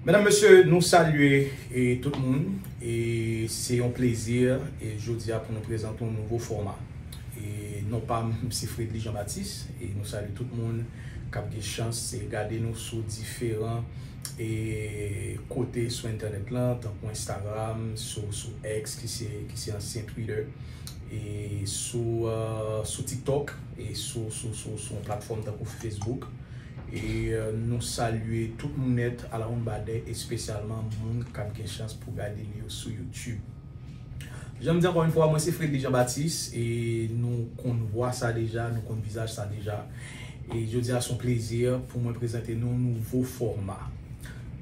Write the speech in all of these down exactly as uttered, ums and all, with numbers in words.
Medam, mesye, nou salye e, tout moun. E se yon plezi e, jodi a pou nou prezante yon nouvo fòma. E non pa m, se Fredly Jean Baptiste, e nou salye tout moun k ap gen chans e, gade nou sou diferan e, kote sou entènèt lan, tankou Instagram, sou, sou X, ki se, ki se ansyen Twitter, e sou, uh, sou TikTok, e sou, sou, sou, sou yon platfòm tankou Facebook. E uh, nou salye tout moun nèt, alawonnbadè, espesyalman moun k ap gen chans pou gade nou yo sou YouTube. Jan m di ankò yon fwa, mwen se Fredly Jean Baptiste, e nou konn vwa sa deja, nou konn vizaj sa deja. E jodi a se yon plezi pou mwen prezante nou yon nouvo fòma.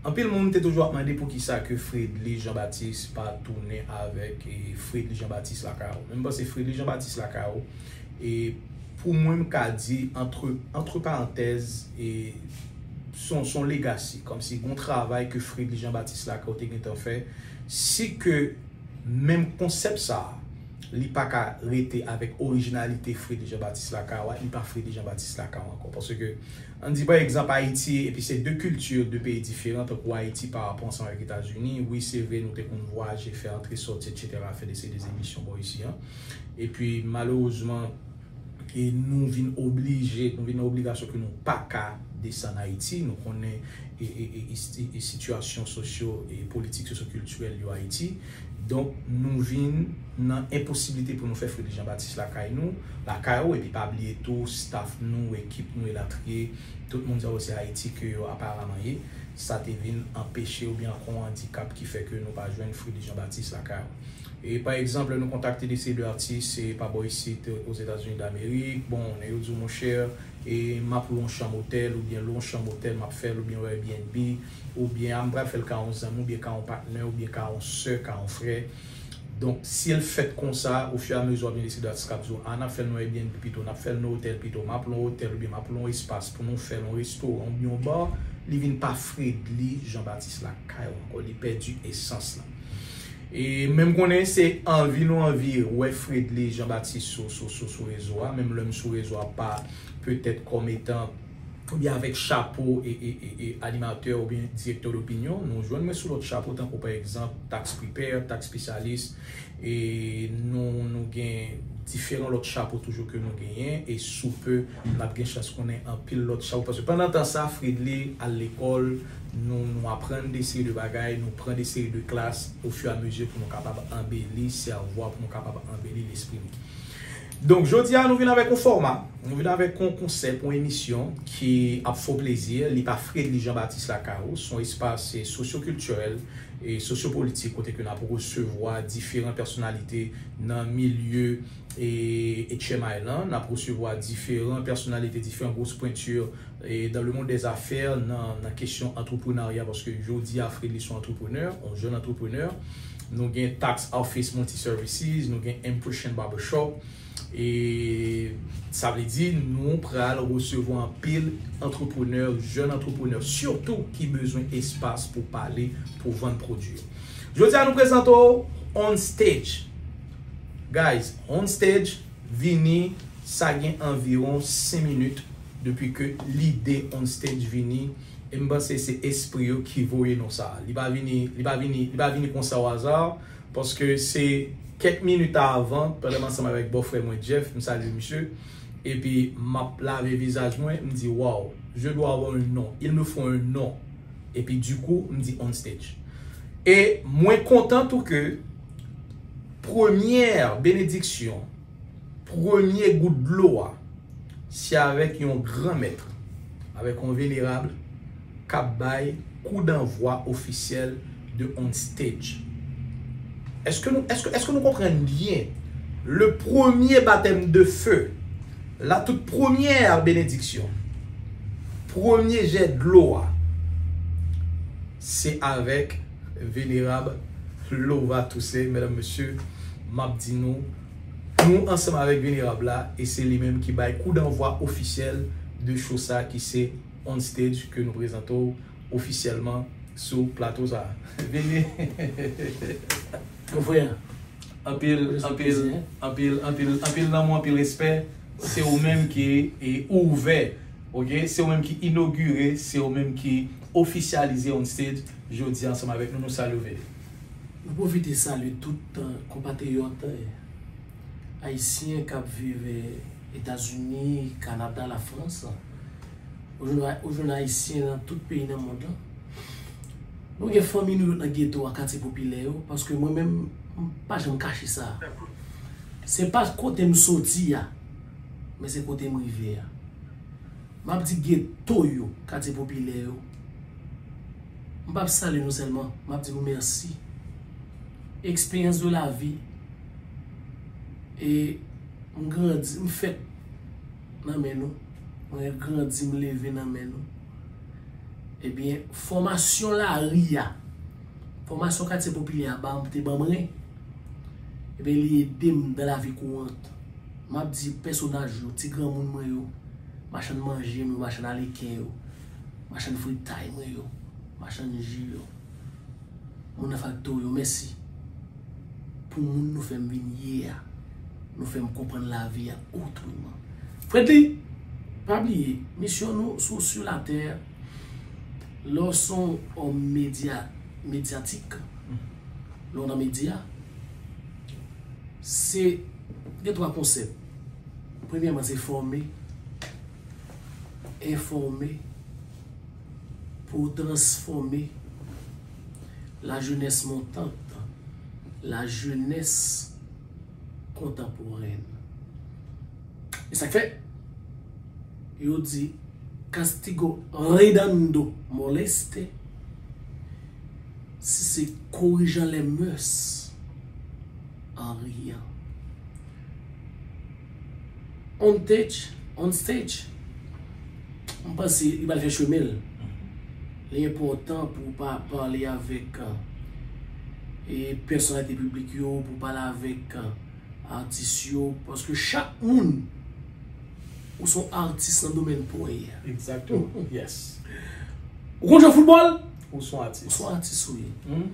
Anpil moun te toujou ap mande poukisa ke Fredly Jean Baptiste pa tounen avèk e, Fredly Jean Baptiste lakay ou. Men m panse Fredly Jean Baptiste lakay ou, e pou mwen m ka di, antre, antre parantèz, e se yon, se yon legacy, kòmsi gon travay ke Fredly Jean Baptiste lakay ou te gentan fè, si ke menm konsèp sa a, li pa ka rete avèk orijinalite Fredly Jean Baptiste lakay ou a, li pa Fredly Jean Baptiste lakay ou ankò. Paske, ann di pa egzanp, Ayiti, epi se de kilti, de peyi diferan, tankou Ayiti pa rapò ansanm avèk Etazini. Wi, se vre, nou te konn vwayaje, fè antre sòti, etsetera, fè de seri de emisyon bò isi a. Epi, malerezman, e nou vin oblije, nou vin nan obligasyon ke nou pa ka desann Ayiti. Nou konnen e, e, e, e, e sitiyasyon sosyo e politik, sosyo-kiltirèl yo Ayiti. Donk, nou vin nan enposiblite pou nou fè Fredly Jean Baptiste lakay nou, lakay ou, epi pa bliye tou, staff nou, ekip nou, elatriye, tout moun sa yo se Ayiti ke yo aparaman ye. Sa te vin anpeche oubyen ankò yon andikap ki fè ke nou pa jwenn Fredly Jean Baptiste lakay ou. E pa egzanp, lè nou kontakte de seri de atis, e pa bò isit, Ozetazini Damerik, bon, nèg yo di w, monchè, e m ap lwe yon chanm otèl, oubyen lwe yon chanm otèl, m ap fè l, oubyen yon Airbnb, oubyen a m pral fè l ka yon zanmi, oubyen ka yon patnè, oubyen ka yon sè, ka yon frè. Donk, si l fèt konsa, ofiramezi w ap jwenn de seri de atis k ap di w, a n ap fè l nan Airbnb pito, n ap fè l nan otèl pito, m ap lwe yon otèl, oubyen m ap lwe yon espas pou nou fè l yon restoran, oubyen yon bar, li vin pa Fredly Jean Baptiste lakay ou ankò, li pèdi esans lan. E men m konnen se anvi nou anvi wè Fredly Jean Baptiste sou, sou, sou, sou rezo a, menm lè m sou rezo a pa petèt kòm etan oubyen avèk chapo e, e, e, e animatè oubyen direktè dopinyon, nou jwenn mwen sou lòt chapo tankou pa egzanp tax preparer, tax specialist, e nou, nou gen diferan lòt chapo toujou ke nou genyen, e sou pe n ap gen chans konnen anpil lòt chapo. Paske pandan tan sa, Fredly al lekòl, nou, nou aprann de seri de bagay, nou pran de seri de klas ofiramezi pou nou kapab anbeli sèvo a, pou nou kapab anbeli lespri nou. Donk, jodi a, nou vin avèk yon fòma, nou vin avèk yon konsèp, yon emisyon ki ap fè w plezi, li pa Fredly Jean Baptiste lakay ou, se yon espas e, sosyokiltirèl e sosyopolitik kote ke n ap resevwa diferan pèsonalite nan milye e, H M I lan, n ap resevwa diferan pèsonalite, diferan gwo pwenti e dans le monde des affaires, nan, nan kesyon antreprenarya, paske jodi a Fredly se yon antreprenè, yon jèn antreprenè. Nou gen Tax Office Multi Services, nou gen Impression Barbershop. E sa vle di nou pral resevwa anpil antreprenè, jèn antreprenè sitou ki bezwen espas pou pale, pou vann pwodui yo. Jodi a nou prezante w On Stage. Guys, On Stage vini, sa gen anviwon senk minit depi ke lide On Stage vini. E m panse se espri yo ki voye non sa a. Li pa vini, li pa vini, li pa vini konsa o aza, paske se kèk minit avan, pandan m ansanm avèk bòfrè mwen Jeff, m salye misye, epi m ap lave vizaj mwen, m di, waw, je dois avoir un nom, il me faut un nom. Epi dikou, m di On Stage. E mwen kontan tou ke premyè benediksyon, premye gout dlo a, se avèk yon gran mèt, avèk yon venerab k ap bay kou danvwa ofisyèl de On Stage. Èske nou, èske, èske nou konprann byen? Le premye batèm de fe, la tout premyè benediksyon, premye jè dlo a, se avèk venerab Lova Toussaint, medam, mesye, m ap di nou, nou ansanm avèk venerab la, e se li menm ki bay kou danvwa ofisyèl de show sa ki se On Stage ke nou prezante w ofisyèlman sou plato sa. Vini. Mon frè, anpil, anpil, anpil, anpil, anpil lanmou, anpil respè. Se ou menm ki e, ouvè, ok? Se ou menm ki inogire, se ou menm ki ofisyalize on stage jodi a ansanm avèk nou. Nou salye w, Vene. Nou pwofite salye tout, euh, konpatriyòt, euh, ayisyen k ap viv, euh, Etazini, Kanada, Lafrans. Ou jwenn, ou jwenn ayisyen nan tout peyi nan mond lan. Nou gen fanmi nou yo nan geto a, katye popilè yo, paske mwen menm, m pa janm kache sa. Se pa kote m soti a, men se kote m rive a. M ap di geto yo, katye popilè yo. M p ap salye nou sèlman, m ap di nou mèsi. Eksperyans de lavi. E m grandi, m fèt nan men nou. Mwen grandi, m leve nan men nou. Ebyen, fòmasyon lari a, fòmasyon katye popilè a ba m, te ban m ren. Ebyen, li ede m nan lavi kourant. M ap di pèsonaj yo, ti granmoun mwen yo, machann manje m yo, machann aleken yo, machann fritay mwen yo, machann ji yo, moun nan faktori yo, mèsi pou moun nou fè m vin ye a. Nou fè m konprann lavi a otreman. Fredly, pa bliye, misyon nou sou, sou latè, lè w se yon òm medya, medyatik, lè w nan medya, se, gen twa konsèp. Premyèman, se fòme, enfòme, pou w transfòme, la jeunesse montante, la jeunesse contemporaine. E sa k fè, yo di, castigo ridendo moleste, si se corrigeant les mœurs en riant. On stage, on stage, m panse li pral fè chemen l. Li enpòtan pou w pa pale avèk, euh, e pèsonalite piblik yo, pou w pale avèk, euh, atis yo, paske chak moun, ou se yon atis nan domèn pa w ye a. Exactement. Yes. Ou konn jwe foutbòl? Ou se yon atis. Ou se yon atis ou ye. Hmm.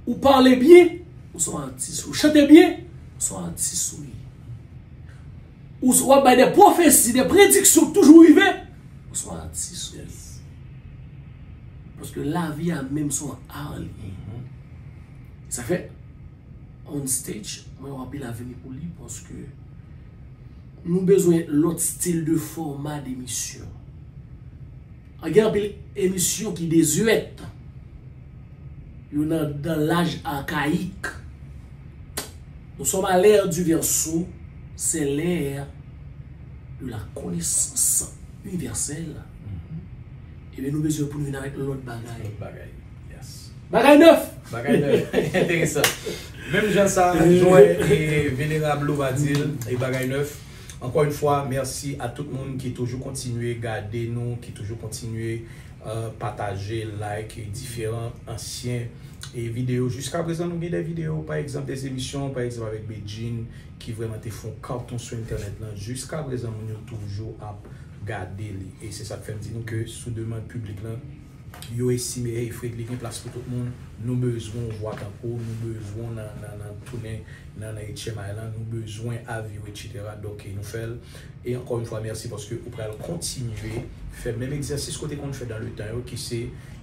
Ou pale byen, ou se yon atis. Ou chante byen, ou se yon atis ou ye. Ou, w ap bay de pwofesi, de prediksyon k toujou rive, ou se yon atis ou ye. Yes. Paske lavi a menm se yon ar li ye. Mhm. Sa fè, on stage, mwen wè anpil avni pou li, paske nou bezwen lòt stil de fòma demisyon. Gen anpil emisyon ki dezwèt. Yo nan, dans l'âge archaïque. Nous sommes à l'ère du Verseau, c'est l'ère de la connaissance universelle. Ebyen, nou bezwen pou nou vin avèk lòt bagay. Lòt bagay. Yes. Bagay nèf! Bagay nèf. Enteresan. Menm jan sa, jan e Venerab Lova di l, e bagay nèf. Ankò yon fwa, mèsi a tout moun ki toujou kontinye gade nou, ki toujou kontinye, euh, pataje, like, e diferan ansyen, e videyo. Jiska prezan, nou gen de videyo, pa egzanp, de emisyon, pa egzanp, avèk Bedjine, ki vrèman te fè yon katon sou entènèt lan. Jiska prezan, moun yo toujou ap gade li. E se sa k fè m di nou ke sou demann piblik lan, yo estime, hey, Fredly, gen plas pou tout moun, nou bezwen w vwa tankou w, nou bezwen w nan, nan, nan tounen nan, nan H M I lan, nou bezwen avi w, et cetera. Donk, nou fè l. E ankò yon fwa, mèsi paske ou pral kontinye fè menm egzèsis ke w te konn fè dans le temps yo, ki se,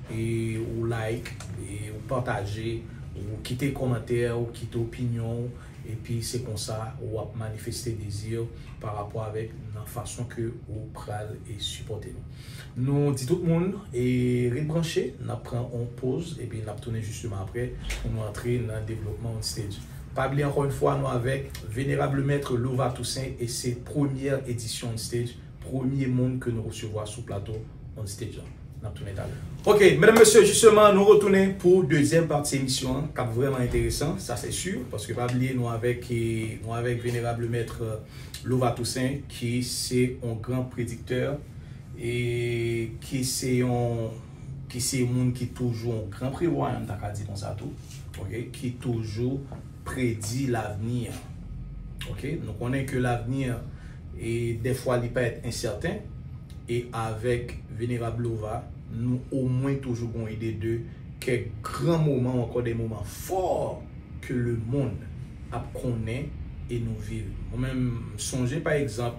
e, ou like, e, ou pataje, ou kite kòmantè, ou kite opinyon w, epi se konsa w ap manifeste dezi pa rapò avèk nan fason ke ou pral e sipòte nou. Nou di tout moun, e ret branche, n ap pran yon poz, epi n ap tounen jisteman apre pou nou antre nan devlopman on stage. Pa bliye ankò yon fwa, nou avèk Venerable Maître Lova Toussaint, e se premyè edisyon on stage, premye moun ke nou resevwa sou plato on stage lan. N ap tounen talè. Ok, medam, mesye, jisteman, nou retounen pou dezyèm pati emisyon an, k ap vrèman enteresan, sa se si, paske pa bliye, nou avèk, e, nou avèk Venerable Maître Lova Toussaint, ki se yon gran prediktè, e ki se yon, ki se yon moun ki toujou yon gran prevwayan, m ta ka di konsa tou, ok, ki toujou predi lavni an. Ok, nou konnen ke lavni an, e dèfwa li parèt ensèten, e avèk Venerab Lova, nou omwen toujou gon ide de kèk gran moman ou ankò de moman fò ke lemonn ap konnen e nou viv. Mwen menm, m sonje pa egzanp,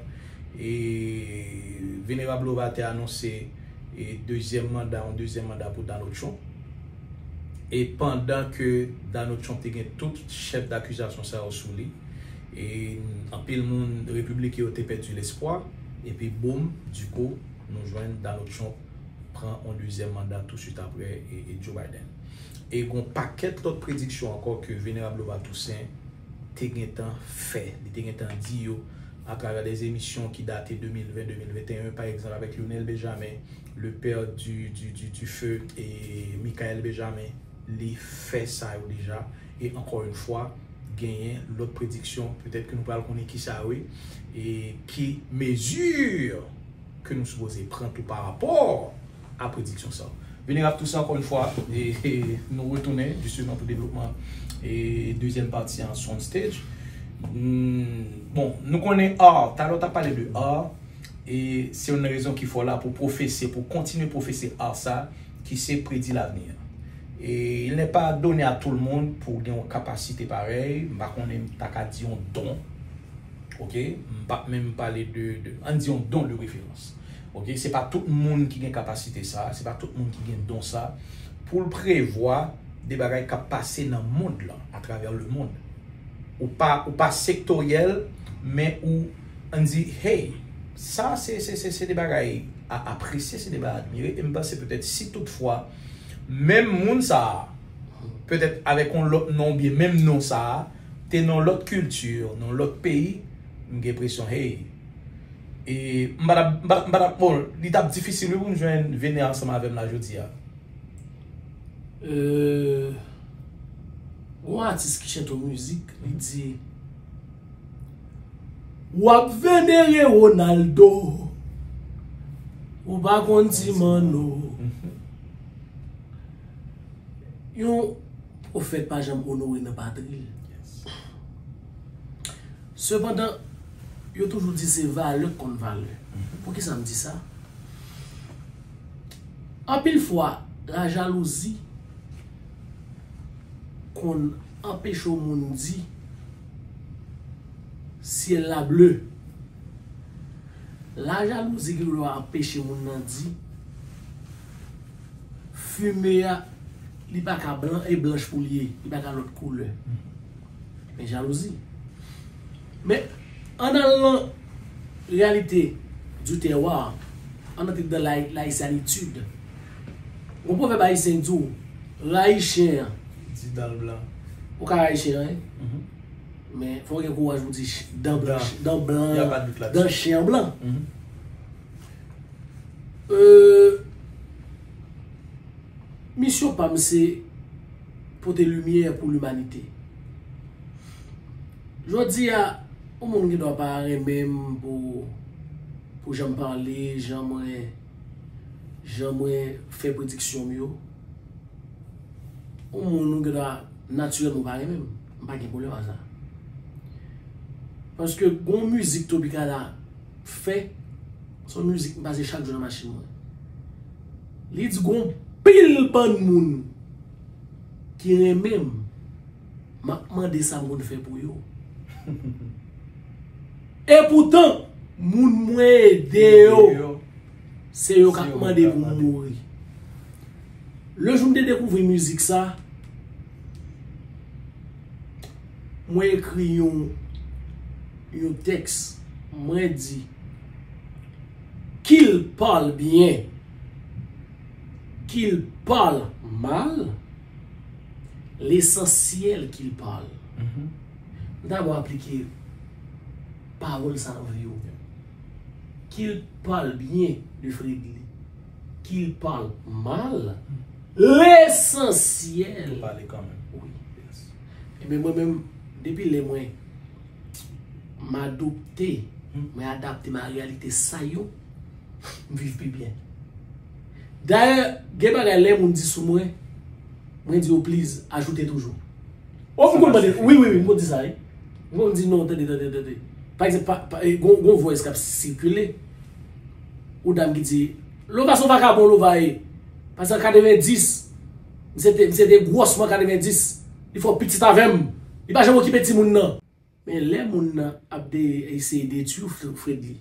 e Venerab Lova te anonse, e dezyèm manda, yon dezyèm manda pou Donald Trump. E pandan ke Donald Trump te gen tout chèf dakizasyon sa yo sou li, e anpil moun repibliken yo te pèdi lespwa, epi boum, dikou, nou jwenn Donald Trump pran yon dezyèm manda touswit apre e, e Joe Biden. E gon pakèt lòt prediksyon ankò ke Venerab Lova Toussaint te gentan fè, li te gentan di yo atravè de emisyon ki date de mil ven, de mil venteyen, pa egzanp, avèk Lionel Benjamin, le père du, du, du, du feu, e Michael Benjamin, li fè sa yo deja. E ankò yon fwa, genyen lòt prediksyon, petèt ke nou pral konnen ki sa yo ye, e ki mezi ke nou sipoze pran tou pa rapò a prediksyon sa yo. Venerab Toussaint, ankò yon fwa, e, e nou retounen jisteman pou devlopman e dezyèm pati an sou on stage. Hmm, bon, nou konnen art, talè w t ap pale de art, e se yon rezon ki fè w la pou pwofese, pou kontinye pwofese art sa, ki se predi lavni an. E il n'est pas donné à tout le monde pou gen yon kapasite parèy, m pa konnen, m ta ka di yon don, ok? M p ap menm pale de, de, ann di yon don de preferans. Ok, se pa tout moun ki gen kapasite sa, se pa tout moun ki gen don sa, pou l prevwa de bagay k ap pase nan mond lan, atravè le mond. Ou pa, ou pa sektoryèl, men ou, ann di, hey, sa se, se, se, se de bagay a apresye, se de bagay a admire, e m panse petèt si toutfwa, menm moun sa a, petèt avèk yon lòt non, oubyen menm non sa a, te nan lòt kilti, nan lòt peyi, m gen enpresyon, hey, e m pa t ap, m pa t ap, m pa t ap, bon, li t ap difisil wi pou m jwenn Vene ansanm avè m la jodi a. Euh, gon atis ki chante yon mizik, li di, w ap venere Ronaldo, ou pa konn ti manno. Mhm. Yon pwofèt pa janm onore nan patri l. Sepandan, yo toujou di se valè k konn valè. Poukisa m di sa? Anpil fwa, lajalouzi konn anpeche yon moun di syèl la ble. Lajalouzi gen dwa anpeche moun nan di fimen an, li pa ka blan e blanch pou l ye, li pa ka lòt koulè. Men jalouzi. Men, ann al nan réalité du terroir, ann antre dans la, l'haïtianitude. Gon pwovèb ayisyen ki di w, rayi chen an. Di dan l blan. Ou ka rayi chen an, wi. Mhm. Men, fò w gen kouraj pou w di ch-, dan blan, dan blan, dan chen an blan. Mhm. Euh, misyon pa m se pote limyè pou limanite. Jodi a, yon moun gen dwa pa renmen m pou, pou jan m pale, jan mwen, jan mwen fè prediksyon m yo. Yon moun ou gen dwa natirèlman ou pa renmen m. M pa gen pwoblèm a sa. Paske gon mizik Tropicana fè, se yon mizik m pase chak jou nan machin mwen. Li di gon pil bann moun ki renmen m, m ap mande sa m konn fè pou yo. Epoutan, moun mwen ede yo, se yo k ap mande pou m mouri. Le jou m te dekouvri mizik sa, mwen ekri yon, yon tèks, mwen di, qu'il parle bien, qu'il parle mal, l'essentiel qu'il parle. Mhm. M ta bon aplike pawòl sa nan vi w. Qu'il parle bien de Fredly, qu'il parle mal, l'essentiel. Ou pale kanmenm. Wi. Yes. Ebyen, mwen menm, depi lè mwen, m adopte, hmm, mwen adapte m a reyalite sa yo, m viv pi byen. Dayè, gen bagay lè moun di sou mwen, mwen di yo, please, ajoute toujou. Oh, m konn mande, wi, wi, wi, m konn di sa, wi. M konn di non, tande, tande, tande. Pa egzanp, pa, pa, e, gon, gon voice k ap sikile. Yon dam ki di, Lova se yon vakabon, Lova ye. Paske an katrevenndis, misye te, misye te gwòsman katrevenndis. Li fè yon pitit avè m. Li pa janm okipe timoun nan. Men lè moun nan ap de, eseye detwi Fr-, Fredly,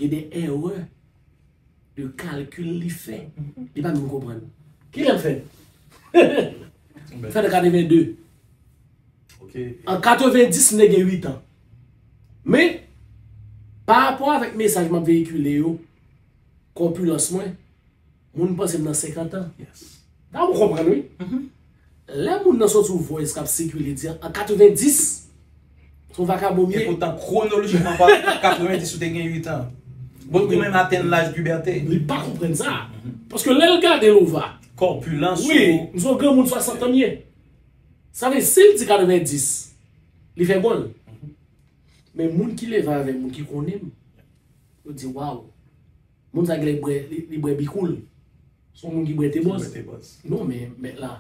gen de erè de kalkil li fè, li pa menm konprann. Kilè m fèt? M fèt an katreven de. Ok. An katreven dis, m te gen uit an. Men, pa rapò avèk mesaj m ap veyikile yo, kòpilans mwen, moun panse m nan senkant an. Yes. Sa ou konprann, wi. Lè moun nan soti ou voice k ap sikile, di an katreven dis, se yon vakabon m ye. Epoutan, kwonolojikman palan, an katreven dis ou te gen uit an. Bon, ou menm atenn laj pibète. Li pa konprann sa. Paske lè l gade Lova. Kòpilans ou. Wi, m se yon granmoun swasant an m ye. Sa vle, si l di katreven dis, li fè gòl. Men moun ki leve avè m, moun ki konnen m, yo di, waw, moun sa genlè bwè, li, li bwè bikoul. Se yon moun ki bwè te bòz. Bwè te bòz. Non, men, men la.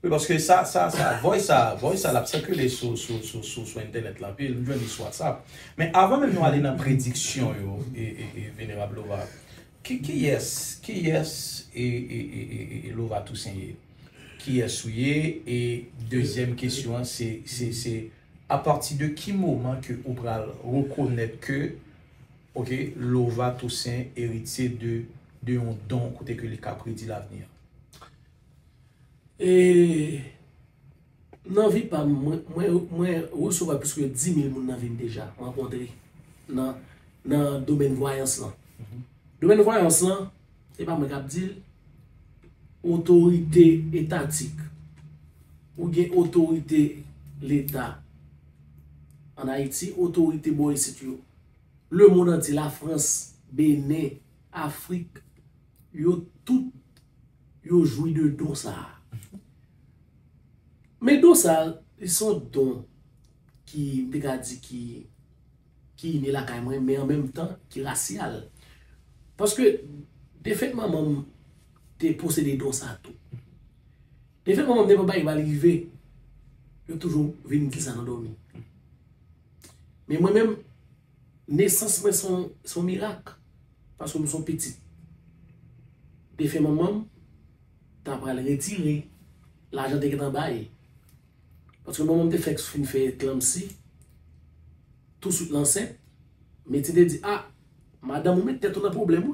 Wi, paske sa, sa, sa, voice sa, voice sa, l ap sikile sou, sou, sou, sou, sou entènèt la anpil. M jwenn li sou WhatsApp. Men avan menm nou ale nan prediksyon yo, e, e, e, Venerab Lova, ki, kiyès, kiyès, e, e, e, e, e, e Lova Toussaint ye? Kiyès ou ye? E dezyèm kesyon an, se, se, se, a pati de ki moman ke ou pral rekonèt ke, ok, Lova Toussaint eritye de, de yon don kote ke li ka predi lavni an? E nan vi pa m, mwen, mwen, mwen resevwa plis ke dis mil moun nan vi m deja, m rankontre nan, nan domèn vwayans lan. Domèn vwayans lan, se pa mwen k ap di l, otorite etatik, ou gen otorite leta ann Ayiti, otorite bò isit yo, lemonn antye, Lafrans, Benen, Afrik, yo tout, yo jwi de don sa a. Men don sa a, li se yon don ki, m te ka di ki, ki ine lakay mwen, men an menm tan, ki rasyal. Paske defèt manman m te posede don sa a tou. Defèt manman m, nenpòt bagay ki pral rive, yo toujou vin di sa nan dòmi. Men mwen menm, nesans mwen se yon, se yon mirak. Paske m se yon pitit. Defè manman m ta pral retire lajan te gentan bay. Paske manman m te fèk fin fè eklanmsi, touswit l ansent. Medsen te di, a, madanm ou met tèt ou nan pwoblèm, wi.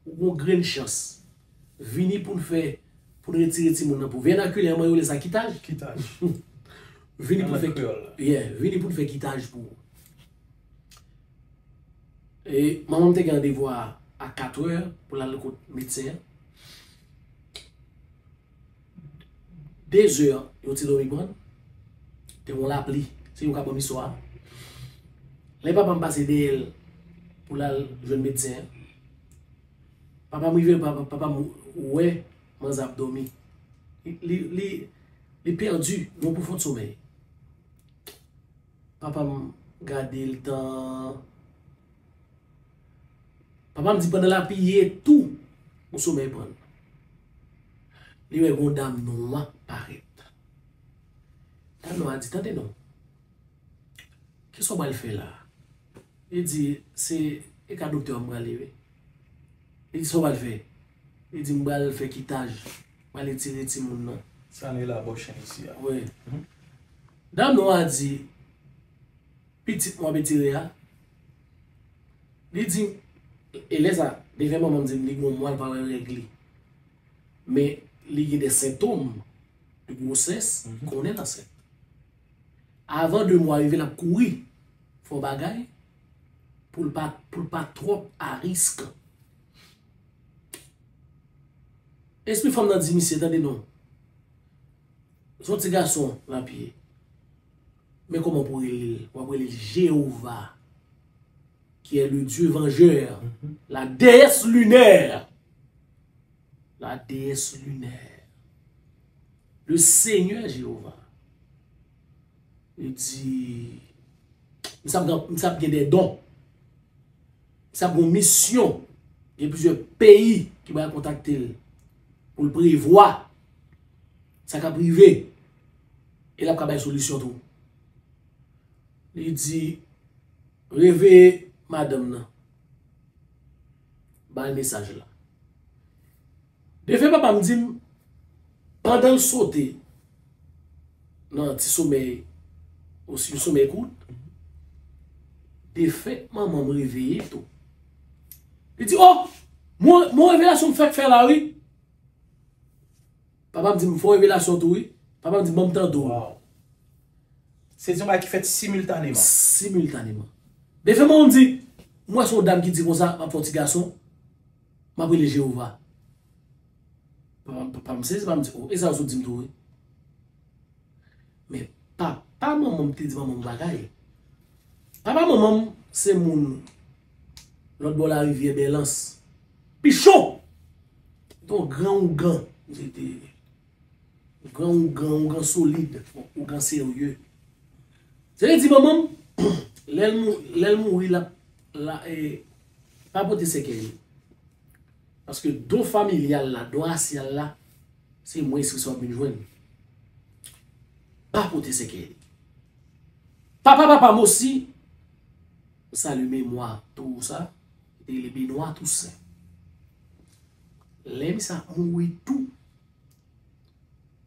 Ou gon grenn chans. Vini pou n fè, pou n retire timoun nan pou. Vènakilèman, yo rele sa kitaj. Kitaj. Vini pou n fè, yeah, vini pou n fè kitaj pou ou. E manman m te gen randevou a, a katrè pou l al kot medsen an. Dezè, yon ti dòmi pran. Te gon lapli. Se yo k ap ban m istwa a. Lè papa m pase dèyè l pou l al jwenn medsen an, papa m rive, papa, papa m wè manzè ap dòmi. Li, li, li, li pèdi nan yon pwofon somèy. Papa m gade l tan. Papa m di pandan l ap priye tou, yon somèy pran l. Li wè gon dam nwa parèt. Dam nwa a di, tande non. Kisa w pral fè la? Li di, se, e ka doktè an m prale, wi. Li di, sa w pral fè? Li di, m pral fè kitaj. M pral retire timoun nan. Sa nou rele abòsyon isi a. Wi. Dam nwa a di, pitit m w ap retire a. Li di, e lè sa, devè manman m di m li gen yon mwa l pa wè règ li. Men li gen de sentòm de gwosès, konnen l ansent. Avan de mwa rive, l ap kouri fè yon bagay pou l pa, pou l pa twòp a risk. Espri fanm nan di misye, tande non. Se yon ti gason l ap ye. Men kòman pou w rele l? W ap rele l Jewova, qui est le Dieu vengeur, la déesse lunaire. La déesse lunaire. Le Seigneur Jéhovah. Li di, misye ap gen, misye ap gen de don. Misye ap gen yon misyon. Gen plizyè peyi ki pral kontakte l pou l prevwa sa k ap rive. E l ap ka bay solisyon tou. Li di, reveye madanm nan. Ba l mesaj la. Defè papa m di m, pandan l sote nan ti somèy, osi yon somèy kout, defè manman m reveye tou. Li di, o! Mwen, mwen revelasyon m fèk fè la, wi. Papa m di m fè yon revelasyon tou, wi. Papa m di m ban m tande w. Wow. Se yon bagay ki fèt similtaneman. Similtaneman. Defen mwen, m di, m wè se yon dam ki di konsa, m ap fè yon ti gason, m ap rele Jewova. Papa m sezi, papa m di, oh, e sa yo sot di m tou, wi. Men papa manman m te di manman m bagay. Papa manman m se moun lòt bò larivyè Bèlans. Pichon! Te yon gran ougan. Misye te gran ougan, ougan solid, ougan serye. Se li di manman m, lè l mou- lè l mouri, l ap la, e, pa pote sèkèy li. Paske don familyal la, don rasyal la, se mwen espesyalman vin jwenn. Pa pote sèkèy li. Papa papa m osi, m salye memwa toro sa, li te rele Benoît Toussaint. Lè misye ap mouri tou,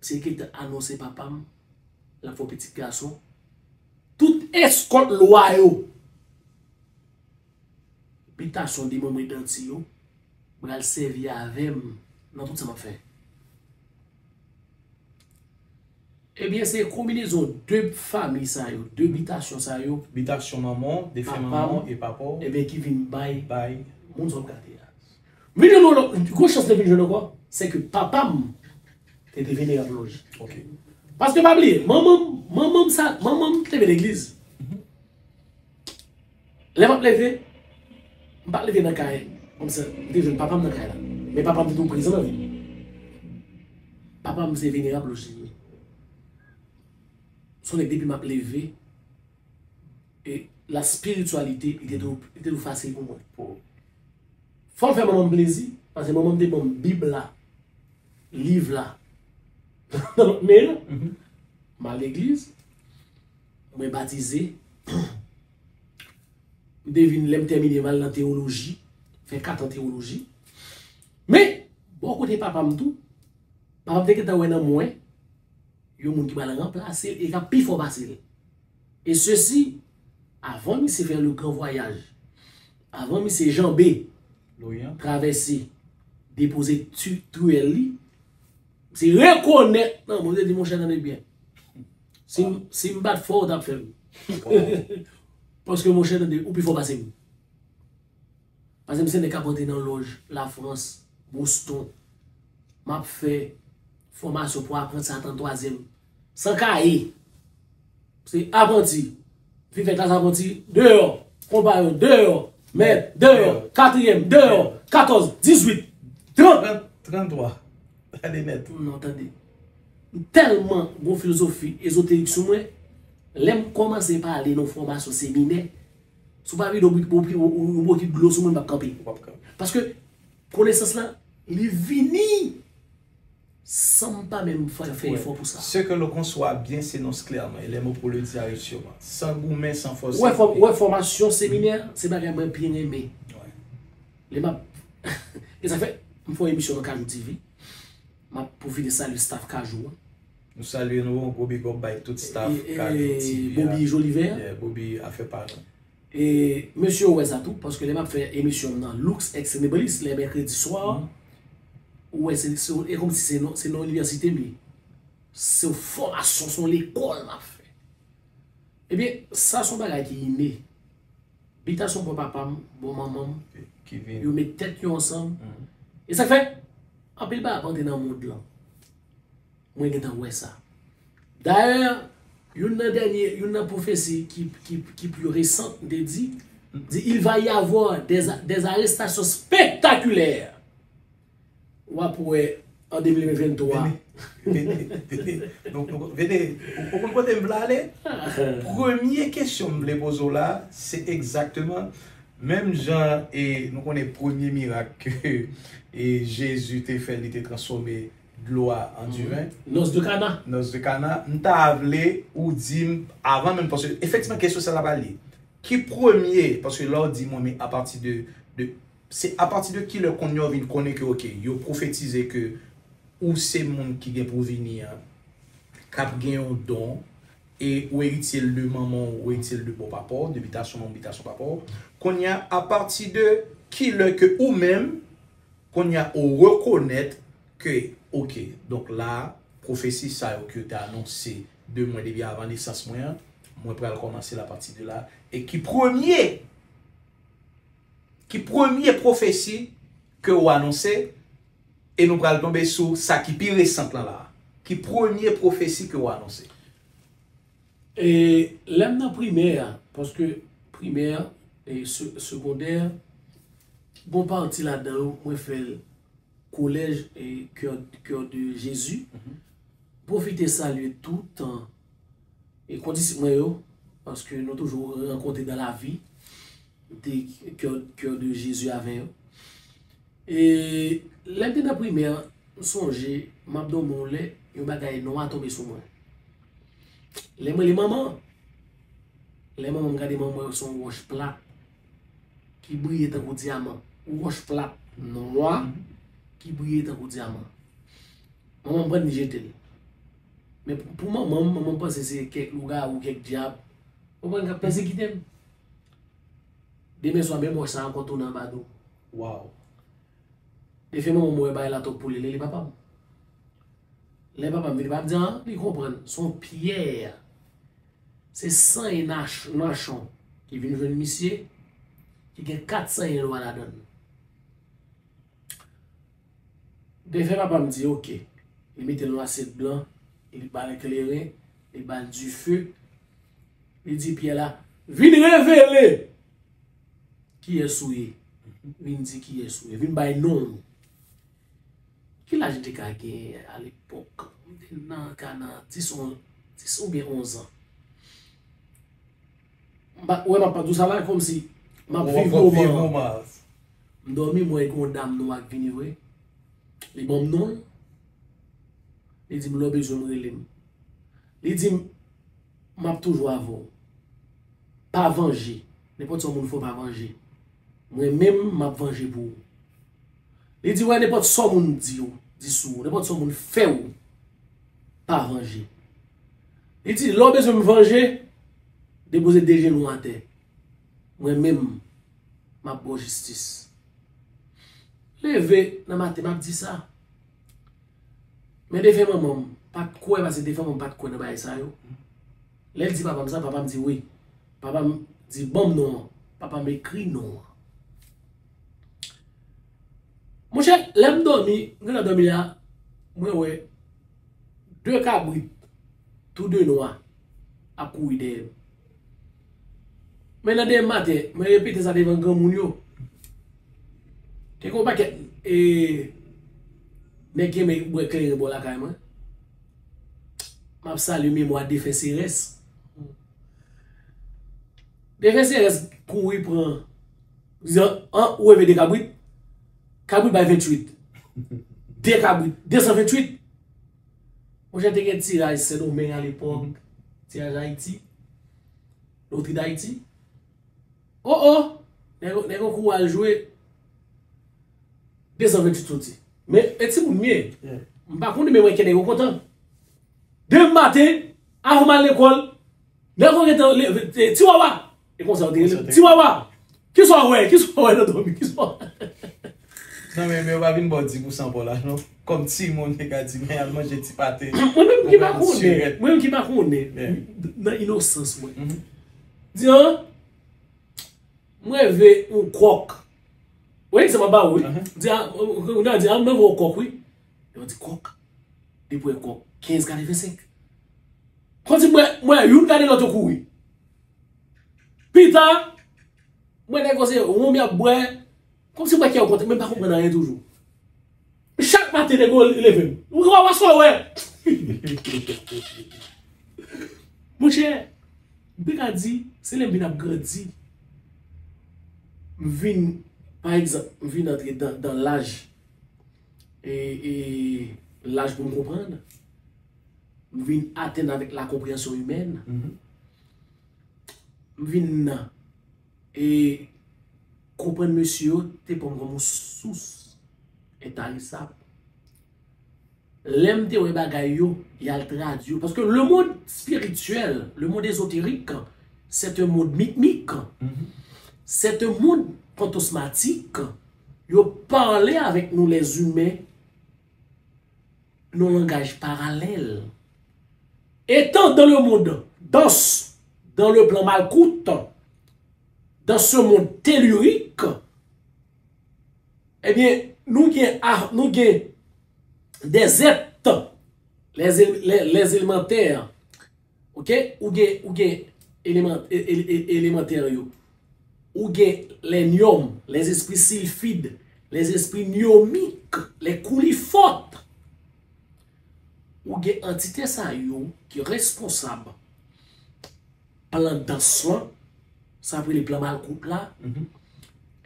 se gentan anonse papa m, l ap fè yon pitit gason. Tout eskòt lwa yo, bitasyon de manman Danti yo, pral sèvi avè m nan tout sa m ap fè. Ebyen, se konbinezon de fami sa yo, de bitasyon sa yo, Bitasyon manman, defen manman e papa w ebyen, ki vin bay bay. Moun sa w ap gade a. Vin jwenn yon lòt, gwo chans te vin jwenn ankò, se ke papa m te, te venerab lòj. Ok. Paske pa bliye, manman m, manman m sa, manman m te vin legliz. Lè m ap leve, m pa t leve nan kay, kòmsi m te jwenn papa m nan kay la. Men papa m te toujou prezan nan vi m. Papa m se venerab lòj li ye. Se yon nèg depi m ap leve, e la spiritualité, li te tou, li te tou fasil pou mwen. Fò m fè manman m plezi, paske manman m te ban m Bib la, liv la, nan lòt men l. M al legliz, mwen batize, m te vin, lè m tèmine, m al nan teyoloji, fè kat an teyoloji. Men, bò kote papa m tou, papa m te gentan wè nan mwen, yon moun ki pral ranplase l e k ap pi fò pase l. E sesi, avan misye fè le gran vwayaj, avan misye janbe, Loryan. Travèse, depoze ti, twèl li, misye rekonèt nan mwen, misye di, monchè, tande byen. Si, m- si m pa t fè w, w t ap fè m. Paske, monchè, tande, ou pi fò pase m. Paske m se nèg k ap antre nan lòj Lafrans, Boston. M ap fè fòmasyon pou apranti sa nan twazyèm. San kaye. Se apranti. Vin fè klas apranti. Deyò. Konpayon. Deyò. Mèt. Deyò. Katriyèm. Deyò. Katòz. Dizwit. Trant. Trant, tranntwa. Gade nèt. Non, tande. M tèlman gon filozofi ezoterik sou mwen. Lè m kòmanse pale nan fòmasyon seminè, si w pa vide yon bokit dlo sou mwen, m p ap kanpe. Paske konesans lan, li vini san m pa menm fè, fè efò pou sa. Ce que l'on conçoit bien s'énonce clairement, et les mots pour le dire arrivent sûrement. San goumen, san fòse. Ou wè fò- ou wè fòmasyon seminè, se bagay mwen byen renmen. Lè m ap. E sa fè, m fè yon emisyon nan Kajou T V. M ap pwofite salye staff Kajou an. Nou salye nou, gwo big up bay tout staff Kajou T V. Bobi Jolivè. Yeah, Bobi afè pa nou. E mesye yo wè sa tou, paske lè m ap fè emisyon m nan Lux Extremebalis, lè mèkredi swa, ou wè se, se, e kòmsi se nan, se nan inivèsite m ye. Se yon fòmasyon, se yon lekòl m ap fè. Ebyen, sa se yon bagay ki ine. Bitasyon bò papa m, bò manman m, Ki vin. Yo met tèt yo ansanm. E sa k fè, anpil bagay ap antre nan mond lan. Mwen gentan wè sa. Dayè, youn nan dènye, youn nan pwofesi ki, ki, ki pli resan, m te di, di, il va y avoir des, des arrestations spectaculaires. W ap wè, an de mil venntwa. Vene, vene, vene. Donk, nou, vene, ou, ou konn kote m vle ale? Premye kesyon m vle poze w la, se egzakteman menm jan e nou konnen premye mirak ke e Jezi te fè, li te transfòme dlo a an diven. Nòs de Kana. Nòs de Kana. M ta vle ou di m, avan menm, paske efektivman, kesyon sa la pral li. Ki premye, paske lè w di mwen, men apati de, de, se apati de kilè kounye a w vin konnen ke, oke, yo pwofetize ke ou se moun ki gen pou vini an, k ap gen yon don, e ou eritye l de manman w, ou eritye l de bò papa w, de bitasyon manman w, bitasyon papa w. Kounye a, apati de kilè ke ou menm, Kounye a, ou rekonèt ke, oke, donk la, pwofesi sa yo ke yo te anonse de mwen depi avan nesans mwen an, mwen pral kòmanse l apati de la, e ki premye, ki premye pwofesi ke ou anonse, e nou pral tonbe sou sa ki pi resant lan la. Ki premye pwofesi ke ou anonse? E lè m nan primè a, paske primè, e se- segondè, bon pati ladan yo, mwen fè l kolèj e Cœur, Cœur de Jésus. Pwofite salye tout e kondisip mwen yo, paske nou toujou rankontre dan lavi, m te Cœur, Cœur de Jésus avè yo. E lè m te nan primè, m sonje, m ap dòmi yon lè, yon bagay nwa tonbe sou mwen. Lè m rele manman, lè manman m gade manman, se yon wòch plat ki briye tankou dyaman. Yon wòch plat nwa ki briye tankou dyaman. Manman m pran li jete l. Men pou, pou manman m, manman m panse se kèk lougawou, kèk dyab. Ou konprann, k ap pèsekite m. Demen swa, menm wòch sa a ankò tounen anba do. Waw. Defen manman m wè bagay la twòp pou li, li rele papa m. Lè papa m vini, papa m di, an, li konprann, se yon pyè. Se san e nach- nachon ki vin jwenn misye, ki gen kat san e lwa ladan l. Defen papa m di, oke. Li mete l nan asyèt blan, li ba l kleren, li ba l dife. Li di pyè la, vin revele kiyès ou ye. Vin di kiyès ou ye. Vin bay non w. Ki laj m te ka genyen alepòk? M te nan ka nan dis, on- dis oubyen onz an. M pa- Ou wè, m ap di w sa la kòmsi m ap viv moman an. M dòmi, m wè gen yon dam nwa k vini vre. Li ban m non l. Li di m, lè w bezwen m, rele m. Li di m, m ap toujou avè w. Pa vanje. Nenpòt sa yon moun fè w, pa vanje. Mwen menm, m ap vanje pou ou. Li di, wè, nenpòt sa yon moun di w, di sou ou, nenpòt sa yon moun fè w, pa vanje. Li di, lè w bezwen m vanje, depoze de jenou w atè. Mwen menm, m ap ba w jistis. Leve nan maten, m ap di sa. Men defen manman m pa t kwè, paske defen manman m pa t kwè nan bagay sa yo. Lè l di papa m sa, papa m di wi. Papa m di, ban m non an. Papa m ekri non an. Monchè, lè m dòmi, m gentan dòmi a, mwen wè de kabrit, tou de nwa, ap kouri dèyè m. Men nan demen maten, mwen repete sa devan granmoun yo. Te gen yon pakèt e, nèg ki renmen bwè kleren bò lakay mwen. M ap salye memwa defen Serès. Defen Serès kouri pran, di an, ou leve de kabrit, kabrit bay venntuit. De kabrit, de san venntuit. Monchè, te gen tiraj Sendomeng alepòk, tiraj Ayiti, Lotri Dayiti. O o! Nèg yo, nèg yo kouri al jwe. De san venntuit soti. Men, e timoun m ye. M pa konnen, men mwen, kè nèg yo kontan. Demen maten, avan m al lekòl, nèg yo gentan leve, e, Tiwawa! E konsa yo te rele m, Tiwawa! Kisa w wè? Kisa w wè nan dòmi? Kisa w wè? Non, men, men yo pa vin ba w di pou san pa w la, non. Kòm timoun, yo ka di, men al manje ti pate. Mwen menm ki pa konnen, mwen menm ki pa konnen, nan inosans mwen. Di an, mwen leve yon kòk. Wi, se mwen ba ou, wi. Di an, ou nan di an, mwen leve yon kòk, wi. Yo di kòk. Depi wè kòk, kenz katrevensenk. Kòmsi mwen, mwen, youn gade lòt yo kouri. Pita, mwen nèg yo se wonm y ap bwè. Kòmsi mwen kè yo kontan, men m pa konprann anyen toujou. Chak maten nèg yo leve m. Ou wè, wè sa w wè. Monchè, m te ka di, se lè m vin ap grandi. M vin, pa egzanp, m vin antre dan, dan laj. E, e, laj pou m konprann. M vin atenn avèk la konpreyansyon imèn. M vin e konprann mesye yo te pran m kòm yon sous entarisab. Lè m te wè bagay yo, y al tradui yo. Paske le monde spirituel, le monde ésotérique, c'est un monde mitmique. C'est un monde fantasmatique. Yo pale avèk nou, lèzimen, nan langaj paralèl. Étant dans le monde, dans, dans le plan malkout, dans ce monde tellurique, ebyen, nou gen, a- nou gen des êtres, les, les, les élémentaires, ok? Ou gen, ou gen eleman, e- e- e- élémentaires yo. Ou gen les nyomes, les esprits sylphides, les esprits nyomiques, les koulifòt. Ou gen antite sa yo ki responsab plan dans lan, sa vle plan malkout la.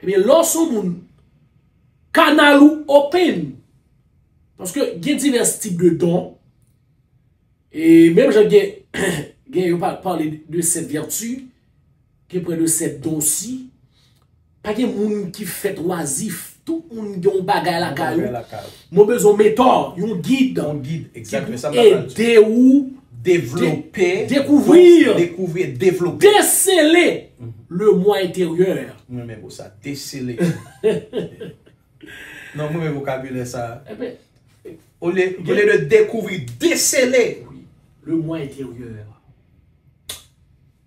Ebyen, lè w se yon moun, kanal ou open. Paske gen divès tip de don. E menm jan gen, gen yo pa- pale de sèt vèti, gen prè de sèt don osi. Pa gen moun ki fèt wazif. Tout moun gen yon bagay lakay ou. Mwen bezwen yon mentò, yon gid. Yon gid, ki egzakteman, pou sa m t ap pral di. Ede ou devlope, de- dekouvri, dekouvri e devlope, desele le moi intérieur. Mwen renmen mo sa, desele. Non, mwen renmen vokabilè sa. Ebyen, olye, olye de dekouvri, desele. Wi, le moi intérieur.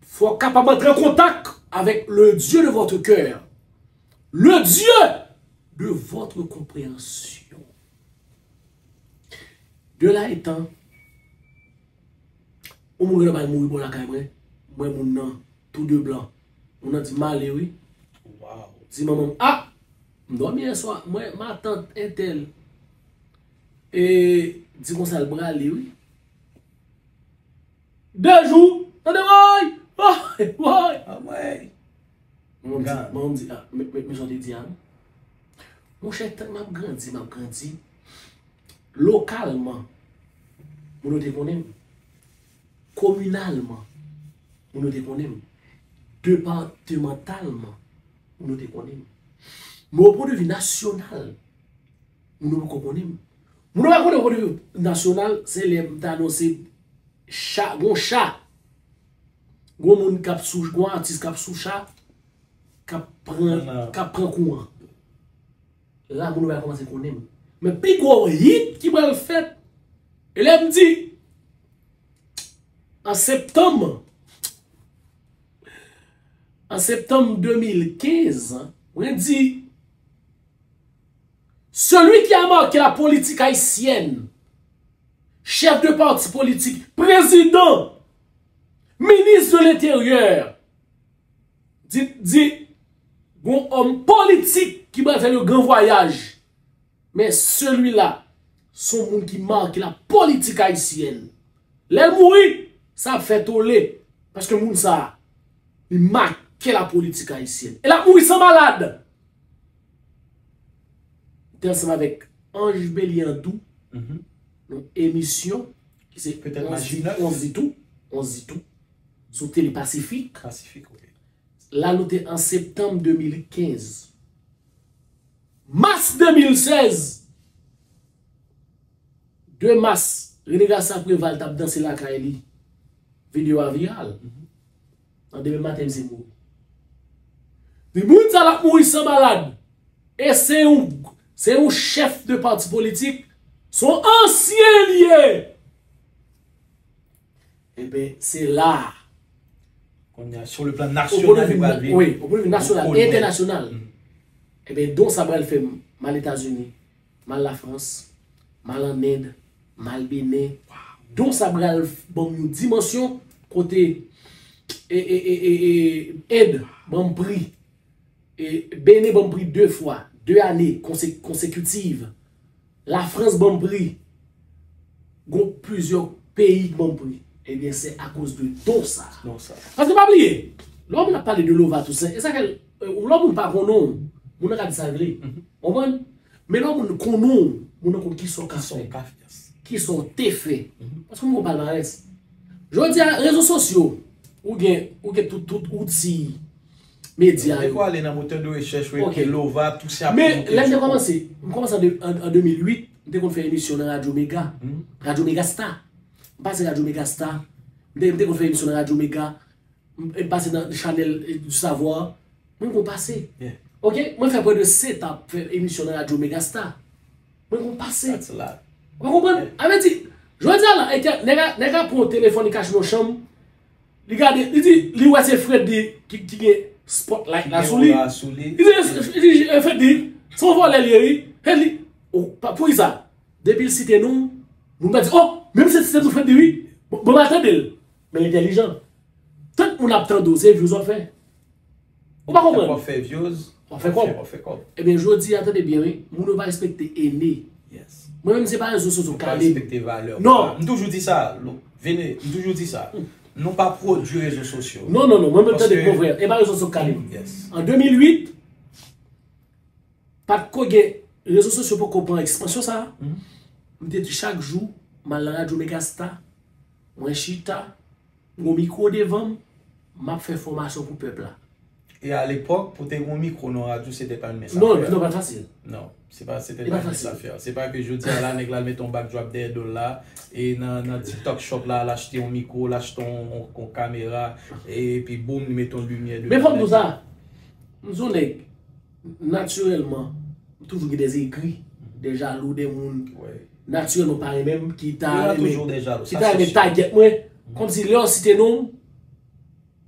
Fò w kapab antre an kontak avèk le Dieu de votre cœur. Le Dieu de votre compréhension. De là étant, yon moun genlè pral mouri bò lakay mwen, mwen moun nan, tou de blan. Moun nan di m ale wi. Di manman m, a! M dòmi yè swa, mwen, matant entèl. E di konsa l prale wi. De jou, tande woy! Woy! Woy! Manman m di, manman m di, a, men, men, men sa w te di a, non? Monchè, tank m ap grandi, m ap grandi. Lokalman, moun yo te konnen m. Kominalman, moun yo te konnen m. Depatemantalman, moun yo te konnen m. Men o pwen de vi nasyonal, moun yo poko konnen m. Moun yo pa konnen o pwen de vi nasyonal, se lè m ta anonse cha, gon cha. Gon moun k ap sou, gon atis k ap sou cha, k ap pran, k ap pran kouran. La, moun yo va kòmanse konnen m. Men pi gwo hit ki pral fèt, e lè m di, an septanm, an septanm de mil kenz, mwen di, celui qui a marqué la politique haïtienne, chef de parti politik, prezidan, minis de l'intérieur, di, di, gon òm politik ki pral fè le gran vwayaj. Men selwi la, se yon moun ki make la politik ayisyèn. Lè l mouri, sa ap fè tole. Paske moun sa a, li make la politik ayisyèn. E l ap mouri san malad. Te ansanm avèk Ange Beliandou, nan emisyon ki se Onz di tou, Onz di tou, sou Tele Pasifik. Pasifik, wi. La, nou te an septanm de mil kenz. Mas de mil sèz, de mas, Rene Garcia Préval t ap danse lakay li. Videyo a viral. Nan demen maten, misye mouri. Li, moun sa l ap mouri san malad. E se yon, se yon chèf de pati politik. Se yon ansyen li ye. Enben, se la a. Kounye a, sou le plan nasyonal, li pral vin. Wi, o pwen de vi nasyonal e entènasyonal. Enben, don sa pral fè m, m al Etazini, m al Lafrans, m al ann End, m al Benen. Don sa pral ban m yon dimansyon kote e, e, e, e, e, End ban m pri. E Benen ban m pri de fwa, de ane konse-, konsekitiv. Lafrans ban m pri. Gon plizyè peyi ki ban m pri. Ebyen, se akoz de don sa. Don sa. Paske pa bliye, lè yon moun ap pale de Lova Toussaint, e sa fè, e, lè yon moun pa konnen w, moun nan ka di sa l vle. Konprann? Men lè yon moun konnen w, moun nan konn kisa w ka fè. Kisa w te fè. Paske moun gon palmarès. Jodi a, rezo sosyo, ou gen, ou gen tout, tout outi medya yo. Depi w ale nan motè de rechèch, ou ekri Lova Toussaint ap monte. Men lè m te kòmanse, m kòmanse an de, an, an de mil uit, m te konn fè emisyon nan Radyo Mega. Radyo Mega Star. M pase Radyo Mega Star. M te, m te konn fè emisyon nan Radyo Mega. M, m pase nan Chanèl, eh, du Savoir. Mwen konn pase. Ok, mwen fè prè de sèt an ap fè emisyon nan radyo Megastar. Mwen gon pase. Ou konprann? A vle di, jodi a la, e ke nèg a, nèg a pran yon telefòn, li kache nan yon chanm, li gade, li di, li wè se Freddy ki, ki gen spotlight la sou li. Li di, li di, e, Freddy, se yon vòlè li ye, wi. Freddy, ou, pa, poukisa? Depi l site non, moun pa di, oh, menm si se site non Freddy, wi. Bon, bon, m a tande l. Men l entèlijan. Tout moun ap tande w, se views w ap fè. Ou pa konprann? W ap fè views, w ap fè kòb. W ap fè kòb. Ebyen, jodi a, tande byen, wi. Moun yo pa respekte ene. Yes. Mwen menm, se pa rezo sosyo m kale. Yo pa respekte valè. Non. M toujou di sa, Vene, m toujou di sa. Nou pa pwodui rezo sosyo. Non, non, non. Mwen menm, tande, mon frè, e pa rezo sosyo m kale. Yes. An de mil uit, pa t ko gen, rezo sosyo poko pran ekspansyon sa a. M te di chak jou, m al nan radyo Megastar, mwen chita, m gon mikwo devan m, m ap fè fòmasyon pou pèp la. E alepòk, pou te gon mikwo nan radyo, se te pa yon mens afè. Non, non, pa fasil. Non, se pa, se te pa yon mens afè. Se pa ke jodi a la, nèg la al mete yon backdrop dèyè do l la, e nan, nan TikTok shop la, al achte yon mikwo, al achte yon, yon, yon kamera, epi boum, li mete yon limyè devan. Men fò m di w sa, m se yon nèg, natirèlman, m toujou gen de egri, de jalou, de moun. Natirèlman, pa renmen m, ki ta renmen, ki ta renmen tagèt mwen. Kòmsi lè yo site non m,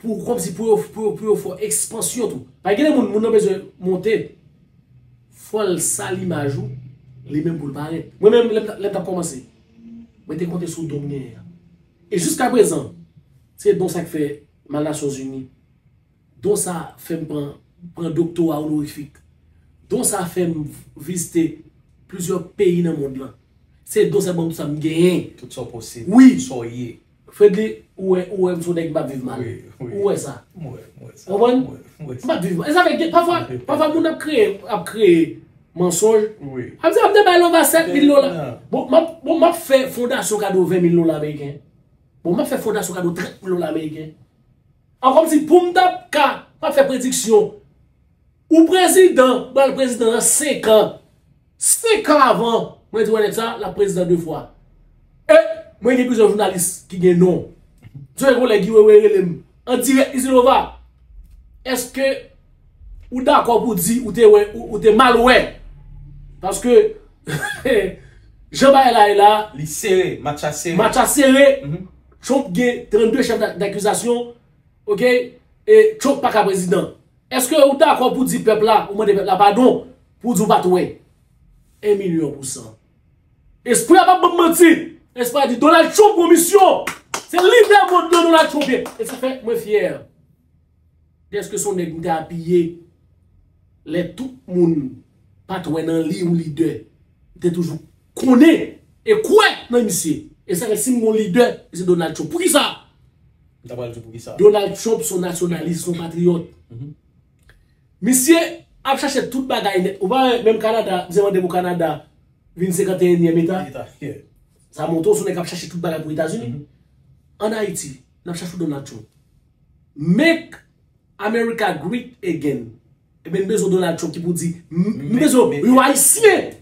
pou, kòmsi pou yo, pou yo, pou yo fè ekspansyon tou. Pa gen de moun, moun nan bezwen monte, fò l sal imaj ou, li menm pou l parèt. Mwen menm, lè m t, lè m t ap kòmanse, mwen te konte sou don m genyen an. E jiska prezan, se don sa k fè m al Nasyonzini. Don sa fè m pran, pran doktora onorifik. Don sa fè m vizite plizyè peyi nan mond lan. Se don sa ban m tout sa m genyen. Tout sa w posede, wi, tout sa w ye. Fredly, ou wè, ou wè m se yon nèg m p ap viv mal. Wi, wi. Ou wè sa. M wè, m wè sa. Ou konprann? M wè, m wè sa. M p ap viv mal. E sa fè gen, pafwa, pafwa moun ap kreye, ap kreye mansonj. Wi. Ap di, ap debay lova sèt mil dola. Non. Bon, m ap, bon, m ap fè fondasyon kado ven mil dola ameriken. Bon, m ap fè fondasyon kado trant mil dola ameriken. An kòmsi pou m t ap ka, m ap fè prediksyon. Ou prezidan, ou pral prezidan nan senk an. Senk an avan, mwen di, wè nèg sa, l ap prezidan de fwa. E, mwen gen plizyè jounalis ki gen non. Mwen gen kolèg ki wewe rele m an dirèk, li di, Lova, èske ou dakò pou di ou te wè, ou, ou te mal wè? Paske, jan bagay la ye la, li sere, match la sere. Match la sere. Mhm. Trump gen trannde chèf d'a-, dakizasyon, ok? E Trump pa ka prezidan. Èske ou dakò pou di pèp la, ou mande pèp la padon, pou di ou pa t wè? En milyon pou san. Espri a p ap ban m manti. Espri a di Donald Trump gon misyon. Se lidè mond lan Donald Trump ye. E sa fè mwen fyè dèske se yon nèg m te apiye lè tout moun pa t wè nan li yon lidè. M te toujou konnen e kwè nan misye. E sa fè si m gon lidè, se Donald Trump. Poukisa? M ta pral di w poukisa. Donald Trump se yon nasyonalis, se yon patriyòt. Mhm. Misye ap chache tout bagay nèt. Ou pa wè menm Kanada, misye mande pou Kanada vin senkanteyenyèm eta. Eta, yeah. Sa montre w se yon nèg k ap chache tout bagay pou Etazini. Mhm. Ann Ayiti, n ap chache Donald Trump. Make America great again. Ebyen, n bezwen Donald Trump ki pou di, m, m bezwen yon Ayisyen,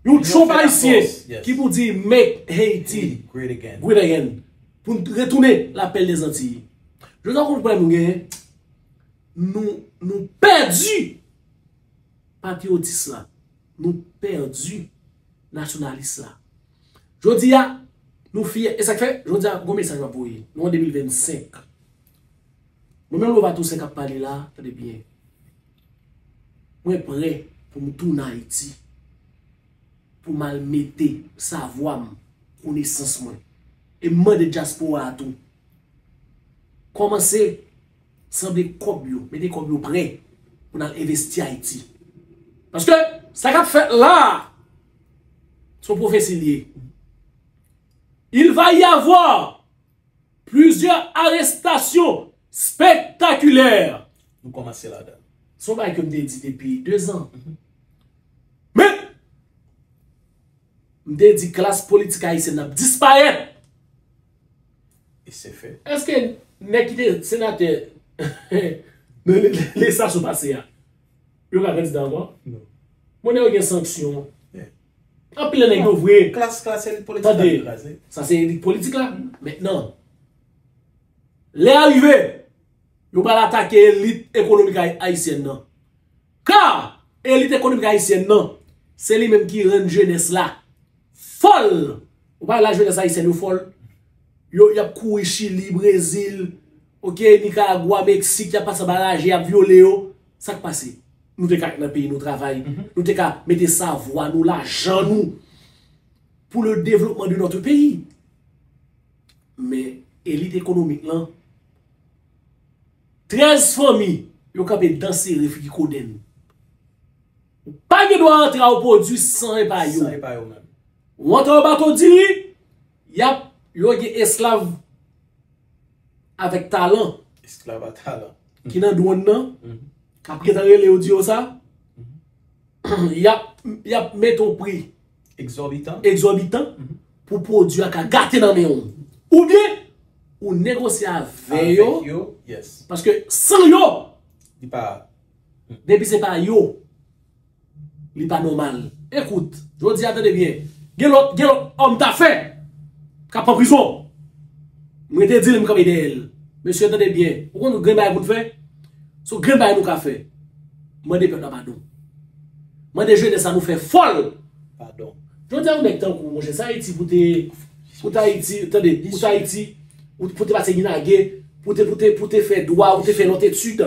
yon Trump Ayisyen ki pou di, make Haiti great again. Pou n retounen lapèl dè Zantiy. Jodi a, w konn pwoblèm nou genyen? Nou, nou pèdi patriyotis la. Nou pèdi nasyonalis la. Jodi a, nou fyè. E sa k fè, jodi a, gon mesaj m ap voye. Nou an de mil vennsenk. Mwen menm Lova Toussaint k ap pale la, tande byen. Mwen prè pou m tounen Ayiti. Pou m al mete savwa m, konesans mwen. E m mande dyaspora a tou. Kòmanse sanble kòb yo, mete kòb yo prè pou n al envesti Ayiti. Paske sa k ap fèt la a, se yon pwofesi l ye. Il va y avoir plusieurs arrestations spectaculaires. Nou kòmanse ladan. Se yon bagay ke m te di depi dezan. Mhm. Men, m te di klas politik ayisyèn ap disparèt. E se fè. Èske nèg ki te senatè nan le, le, lestasyon pase a, yo ka kandida ankò? Non. Bon, nèg yo gen sanksyon. Yeah. Anpil nan nèg yo vre. Klas, klas elit politik la kraze. Tande, sa se elit politik la. Mentnan, lè a rive, yo pral atake elit ekonomik ay-, ayisyèn nan. Ka elit ekonomik ayisyèn nan, se li menm ki rann jenès la fòl. Ou pa wè lajenès ayisyèn yo fòl? Yo, y ap kouri Chili, Brezil, oke, Nikaragwa, Meksik, y ap pase anba raje, y ap vyole yo. Sa k pase? Nou te ka nan peyi nou travay. Nou te ka mete savwa nou, lajan nou pour le développement de notre pays. Men elit ekonomik lan, trèz fanmi, yo kanpe dan sere figi kodenn. Ou pa gen dwa antre a yon pwodui san epa yo. San epa yo menm. Ou antre a yon bato diri, y ap, yo gen esklav avèk talan. Esklav a talan. Ki nan dwòn nan, k ap gentan rele yo di yo sa. Y ap, y ap mete yon pri egzòbitan, egzòbitan pou pwodui a ka gate nan men w. Oubyen, ou negosye avè yo, avèk yo, yes, paske san yo, li pa, depi se pa yo, li pa nòmal. Ekout, jodi a, tande byen. Gen lòt, gen lòt òm dafè k ap pran prizon. Mwen te di l, m kanpe dèyè l. Mesye, tande byen. Ou konn grenn bagay pou n fè? Se yon grenn bagay nou ka fè. Mande pèp la padon. Mande jenès la nou fè fòl padon. Jodi a, yon nèg tankou, monchè, sa Ayiti pou te, pou te Ayiti, tande, pou te Ayiti, pou, pou te pase Ginagé, pou te, pou te, pou te fè dwa, pou te fè lòt etid,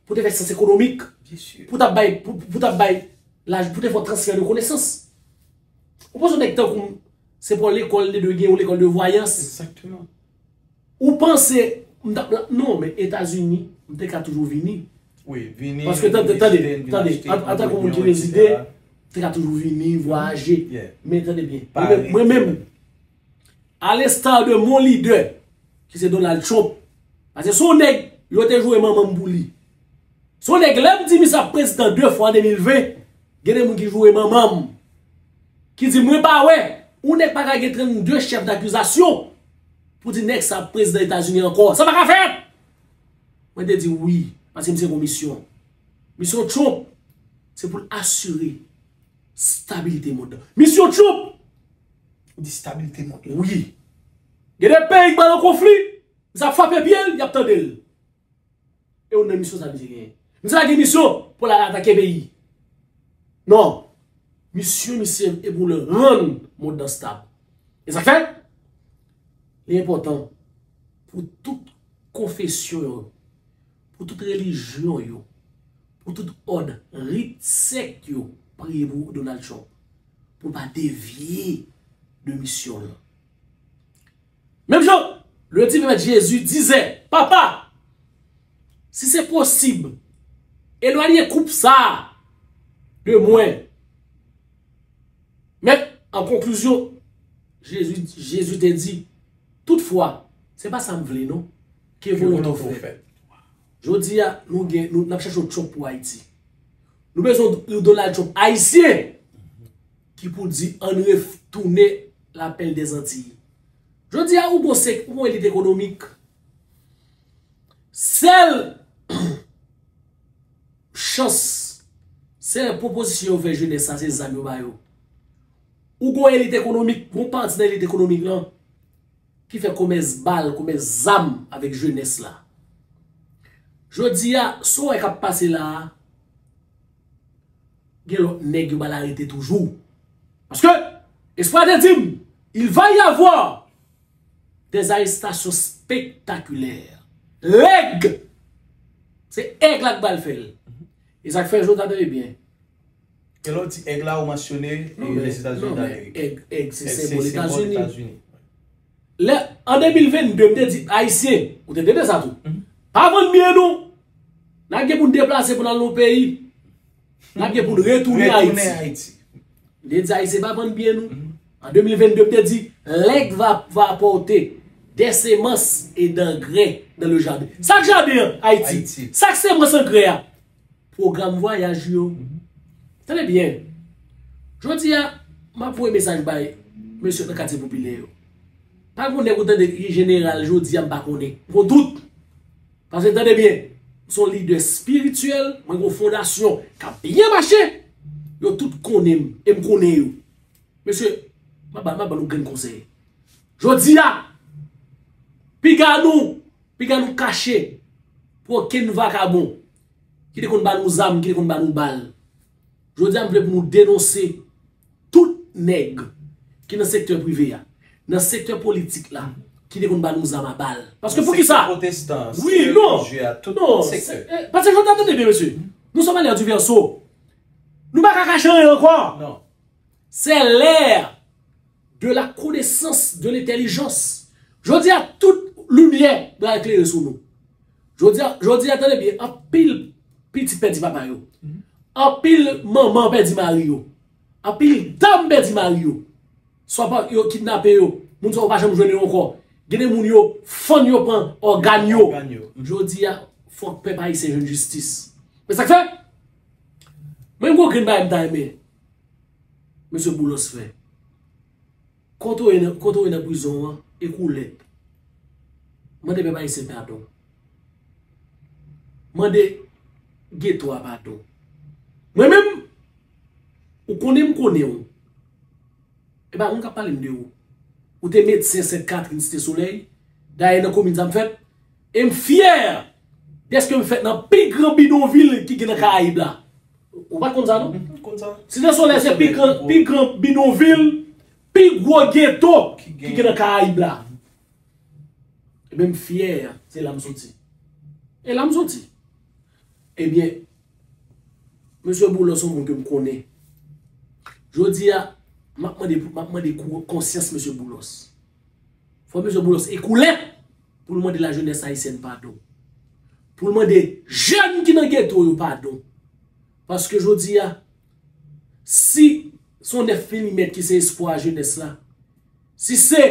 pou te fè syans ekonomik, pou t ap bay, pou, pou t ap bay laj, pou te fè yon transfè de konesans. Ou panse yon nèg tankou m, se pa yon lekòl li dwe gen, yon lekòl de vwayans? Exactement. Ou panse, m t ap, non, men Etazini, m te ka toujou vini. Wi, vini, paske, tande, tande, tande, an, antanke moun ki rezide, m te ka toujou vini, vwayaje. Yeah. Men tande byen. Mwen menm, mwen menm, a l'instar de mon leader, ki se Donald Trump. Paske se yon nèg, yo te joure manman m pou li. Se yon nèg, lè m di misye ap prezidan de fwa an de mil ven, gen de moun ki joure manman m, ki di, mwen pa wè, yon nèg pa ka gen trannde chèf dakizasyon pou di nèg sa ap prezidan Etazini ankò. Sa pa ka fèt! Mwen te di wi, paske misye gen yon misyon. Misyon Trump, se pou l asire stabilite mond lan. Misyon Trump, ou di stabilite mond lan. Wi. Gen de peyi ki pral nan konfli, misye ap frape pye l, y ap tande l. E youn nan misyon sa misye genyen. Misye pa gen misyon pou l al atake peyi. Non. Misyon misye e pou l rann mond lan stab. E sa k fè, li enpòtan pou tout konfesyon yo, pou tout relijyon yo, pou tout òd, rit, sèk yo priye pou Donald Trump, pou l pa devye de misyon l. Menm jan le divin maître Jésus disait, Papa, si c'est possible, éloignez coupe ça de moi. Men, an konklizyon, Jezi, Jezi te di, toutfwa, se pa sa m vle non, ke volonte w fèt. Jodi a, nou gen, nou, n ap chache yon Trump pou Ayiti. Nou bezwen yon Donald Trump ayisyen ki pou di, ann retounen lapèl dèzantiy. Jodi a, ou gon sèk, ou gon elit ekonomik. Sèl chans, sèl pwopozisyon yo fè jenès sa, se zam yo ba yo. Ou gon elit ekonomik, gon pati nan elit ekonomik lan ki fè komès bal, komès zam avèk jenès la. Jodi a, sa w wè k ap pase la a, gen lòt nèg yo ba l arete toujou. Paske, espwa te di m, il va y avoir des arrestations spectaculaires. Lèg! Se èg la k ba l fè l. E sa k fè, jodi a, tande byen. E lè w di èg la, ou mansyone, e, Lèzetazini d'Amerik. Èg, èg, se senbòl Etazini. Lè, an de mil venn de, m te di, Ayisyen, ou te tande sa tou. Pa vann byen nou. N ap gen pou n deplase pou n al nan yon peyi. N ap gen pou n retounen Ayiti. M te di Ayisyen pa vann byen nou. An de mil venn de, m te di, lèg va, va apporter des semences et d'engrais dans le jardin. Sa k jaden an? Ayiti. Sa k semans angrè a? Pwogram vwayaj yo. Tande byen. Jodi a, m ap voye mesaj bay mesye nan katye popilè yo. Pa gon nèg ou tande ki jeneral jodi a m pa konnen. M gon dout. Paske tande byen, m se yon lidè espirityèl, mwen gon fondasyon k ap byen mache. Yo tout konnen m e m konnen yo. Mesye, m ap ba, m ap ba nou grenn konsèy. Jodi a, piga nou, piga nou kache pou okenn vakabon ki te konn ba nou zam, ki te konn ba nou bal. Jodi a, m vle pou nou denonse tout nèg ki nan sektè prive a, nan sektè politik la, ki te konn ba nou zam a bal. Paske pou ki sa? Sektè pwotestan, wi, non, relijye a, tout, non, tout sektè. Se, eh, paske jodi a, tande byen, mesye. Nous sommes à l'ère du Verseau. Nou pa ka kache anyen ankò. Non. C'est l'ère de la connaissance, de l'intelligence. Jodi a, tout limyè pral klere sou nou. Jodi a, jodi a, tande byen, anpil pitit pèdi papa yo. Anpil manman pèdi mari yo. Anpil dam pèdi mari yo. Swa pa yo kidnape yo, moun sa yo pa janm jwenn yo ankò. Gen de moun yo fann yo pran ògàn yo. Ògàn yo. Jodi a, fòk pèp ayisyen jwenn jistis. Men sa k fè? Mwen, m gon grenn bagay m ta renmen mesye Boulos fè. Kote w ye nan, kote w ye nan prizon an, ekri w lèt. Mande pèp ayisyen padon. Mande geto a padon. Mwen menm, ou konnen m konnen w. E pa moun k ap pale m de ou. Ou te medsen Sent Katrin, Site Solèy. Dayè, nan komin sa m fèt. E m fyè dèske m fèt nan pi gran bidonvil ki gen nan Karayib la. Ou pa t konn sa, non? Mhm, m konn sa. Site Solèy se pi gran, pi gran bidonvil, pi gwo geto ki gen nan Karayib la. Ebyen, m fyè, se la m soti. E la m soti. Ebyen, mesye Boulos se yon moun ke m konnen. Jodi a, m ap mande, m ap mande kou-, konsyans mesye Boulos. Fò mesye Boulos ekri w lèt pou l mande lajenès ayisyèn padon. Pou l mande jèn ki nan geto yo padon. Paske jodi a, si se yon nèf milimèt ki se espwa jenès la, si se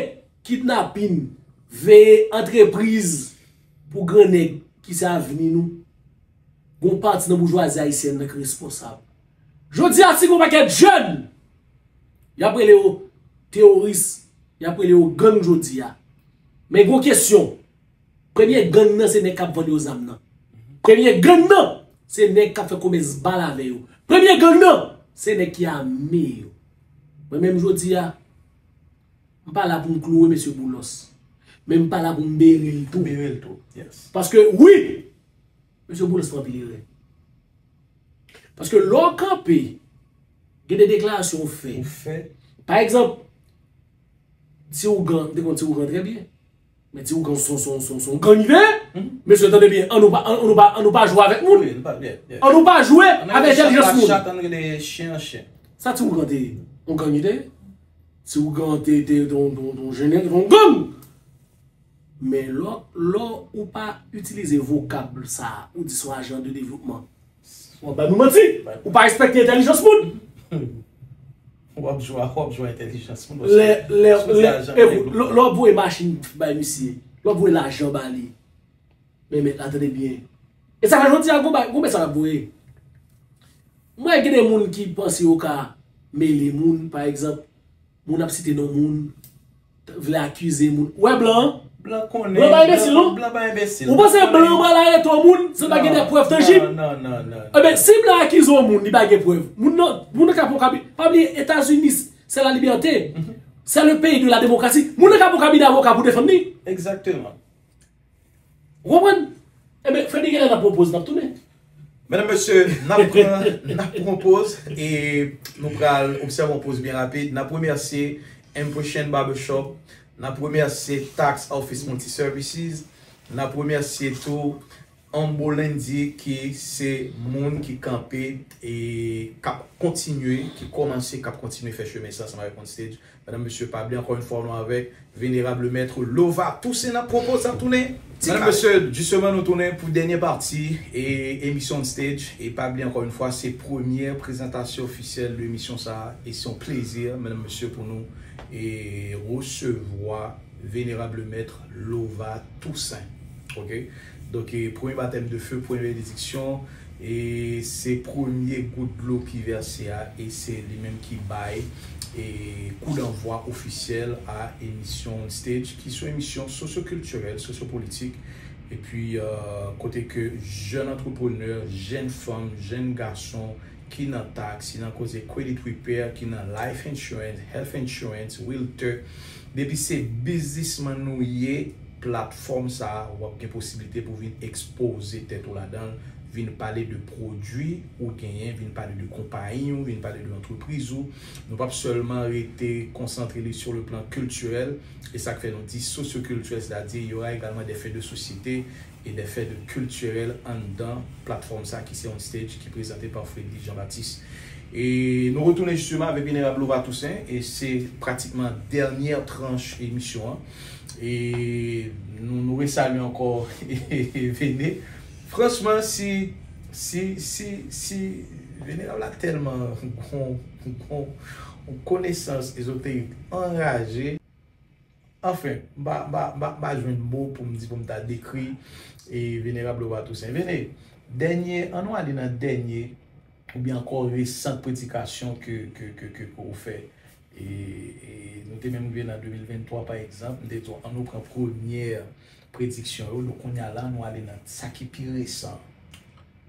kidnapin, veye antrepriz pou gran nèg ki se avni nou, gon pati nan boujwazi ayisyèn nan ki responsab. Jodi a, si gon pakèt jèn, y ap rele yo teworis, y ap rele yo gang jodi a. Men gon kesyon, premye gang nan se nèg k ap vann yo zam nan. Premye gang nan se nèg k ap fè komès bal avè yo. Premye gang nan se nèg ki ame yo. Mwen menm jodi a, m pa la pou m klouwe mesye Boulos. Men m pa la pou m bere l tou. Bere l tou, yes. Paske wi, mesye Boulos fè anpil erè. Paske lè w kanpe, gen de deklarasyon w fè. Ou fè. Pa egzanp, Ti Ougan, m te konn Ti Ougan trè byen. Men Ti Ougan se yon, se yon, se yon, se yon gang li te ye. Mhm. Mesye, tande byen, ann nou pa, ann, ann nou pa, ann nou pa jwe avèk moun. Wi, nou pa, yeah, yeah. Ann nou pa jwe avèk entèlijans moun. Ann rele chat la chat, ann rele chen an chen. Sa Ti Ougan te ye? Yon gang li te ye? Ti Ougan te, te, te, te, te yon jeneral, te yon gang. Men lè, lè ou pa itilize vokab sa a, ou di se yon ajan de devlopman. W ap ba nou manti. Ou pa respekte entèlijans moun. W ap jwe, w ap jwe entèlijans moun. Lè, lè, lè, lè w ap voye machin bay misye, lè w ap voye lajan ba li. Men mèt la tande byen. E sa fè jodi a, gon ba-, gon mesaj ap voye. Mwen gen de moun ki panse yo ka mele moun, pa egzanp, moun ap site non moun, vle akize moun. Ou wè blan an? Blan konnen. Blan pa enbesil, non? Blan pa enbesil. Ou panse blan an pral arete yon moun san l pa gen de prèv tanjib? Non, non, non, non. Enben, si blan akize yon moun, li pa gen prèv. Moun nan, moun nan ka pran kabi-, pa bliye, Etazini, c'est la liberté. Mhm. C'est le pays de la démocratie. Moun nan ka pran kabinè avoka pou defann li. Egzakteman. Ou konprann? Enben, Freddy, genlè n ap pran yon poz, n ap tounen. Medam, mesye, n ap pran, n ap pran yon poz e nou pral obsève yon poz byen rapid. N ap remèsye Impression Barbershop, n ap remèsye Tax Office Multi Services, n ap remèsye tou Humble Landy ki se moun ki kanpe e k ap kontinye, ki kòmanse, k ap kontinye fè chemen sa ansanm avèk On Stage. Medam, mesye, pa bliye, ankò yon fwa, nou avèk Venerable Maître Lova Toussaint nan pwopo sa tounen. Medam, mesye, jisteman, nou tounen pou dènye pati e emisyon On Stage. E pa bliye, ankò yon fwa, se premyè prezantasyon ofisyèl de emisyon sa a. E se yon plezi, medam, mesye, pou nou e resevwa Venerable Maître Lova Toussaint. Ok? Donk, e, premye batèm de fe, premye benediksyon, e se premye gout dlo ki vèse a, e se li menm ki bay, e, kou danvwa ofisyèl a emisyon On Stage, ki se yon emisyon sosyokiltirèl, sosyopolitik, epi, e, kote ke jèn antreprenè, jèn fanm, jèn gason, ki nan tax, ki nan koze credit repair, ki nan life insurance, health insurance, realtor. Depi se biznismann ou ye, platfòm sa a, w ap gen posiblite pou vin ekspoze tèt ou ladan l, vin pale de pwodui ou genyen, vin pale de konpayi ou, vin pale de antrepriz ou. Nou p ap sèlman rete konsantre li sur le plan culturel, e sa k fè nou di socio-culturel, sètadi y aura également des faits de société et des faits de culturel anndan platfòm sa ki se yon stage ki prezante pa Freddy Jean Baptiste. E nou retounen jisteman avèk Venerab Lova Toussaint, e se pratikman dènyè tranch emisyon an. E nou, nou resalye ankò Vene. Franchman, si, si, si, si Venerab la tèlman gon, gon, gon konesans ezoterik anraje. Anfen, m pa, m pa, m pa, m pa jwenn mo pou m di, pou m ta dekri, e, Venerab Lova Toussaint. Vene, dènye, ann nou ale nan dènye, oubyen ankò resan predikasyon ke, ke, ke, ke, ke ou fè. E, e nou te menm rive nan de mil venntwa, pa egzanp, m te di w, ann nou pran premyè prediksyon yo, nou kounye a la, nou ale nan sa ki pi resan.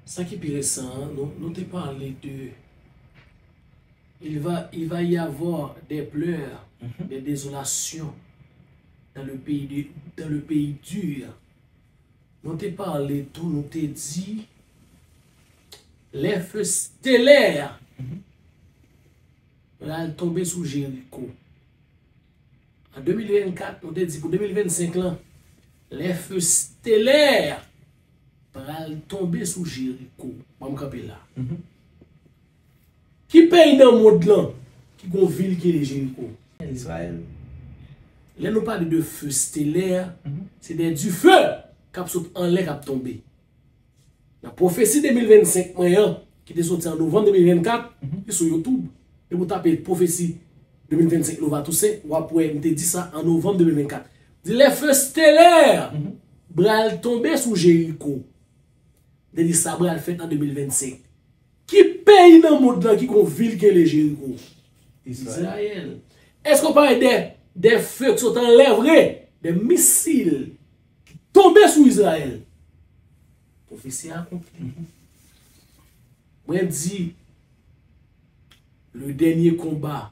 Sa ki pi resan an, nou, nou te pale de, il va, il va y avoir des pleurs, mhm, des désolations dans le pays de, dans le pays dur. Nou te pale tou, nou te di, les feux stellaires, mhm, pral tonbe sou Jeriko. An de mil vennkat, nou te di pou de mil vennsenk lan, les feux stellaires pral tonbe sou Jeriko. Ban m kanpe la. Mhm. Ki peyi nan mond lan ki gon vil ki rele Jeriko? Izrayèl. Lè nou pale de feu stellaire, mhm, se de dife k ap sot anlè k ap tonbe. Nan pwofesi de mil vennsenk mwen an, ki te soti an novanm de mil vennkat, mhm, li sou YouTube. Depi w tape pwofesi de mil vennsenk Lova Toussaint, w ap wè m te di sa an novanm de mil vennkat. Di les feux stellaires, mhm, pral tonbe sou Jeriko. M te di sa pral fèt an de mil vennsenk. Ki peyi nan mond lan ki gon vil ki rele Jeriko? Izrayèl. Izrayèl. Èske w pa wè de, de feu ki sot anlè vre? De misil ki tonbe sou Izrayèl. Pwofesi a akonpli. Mhm. Mwen di, le dernier combat,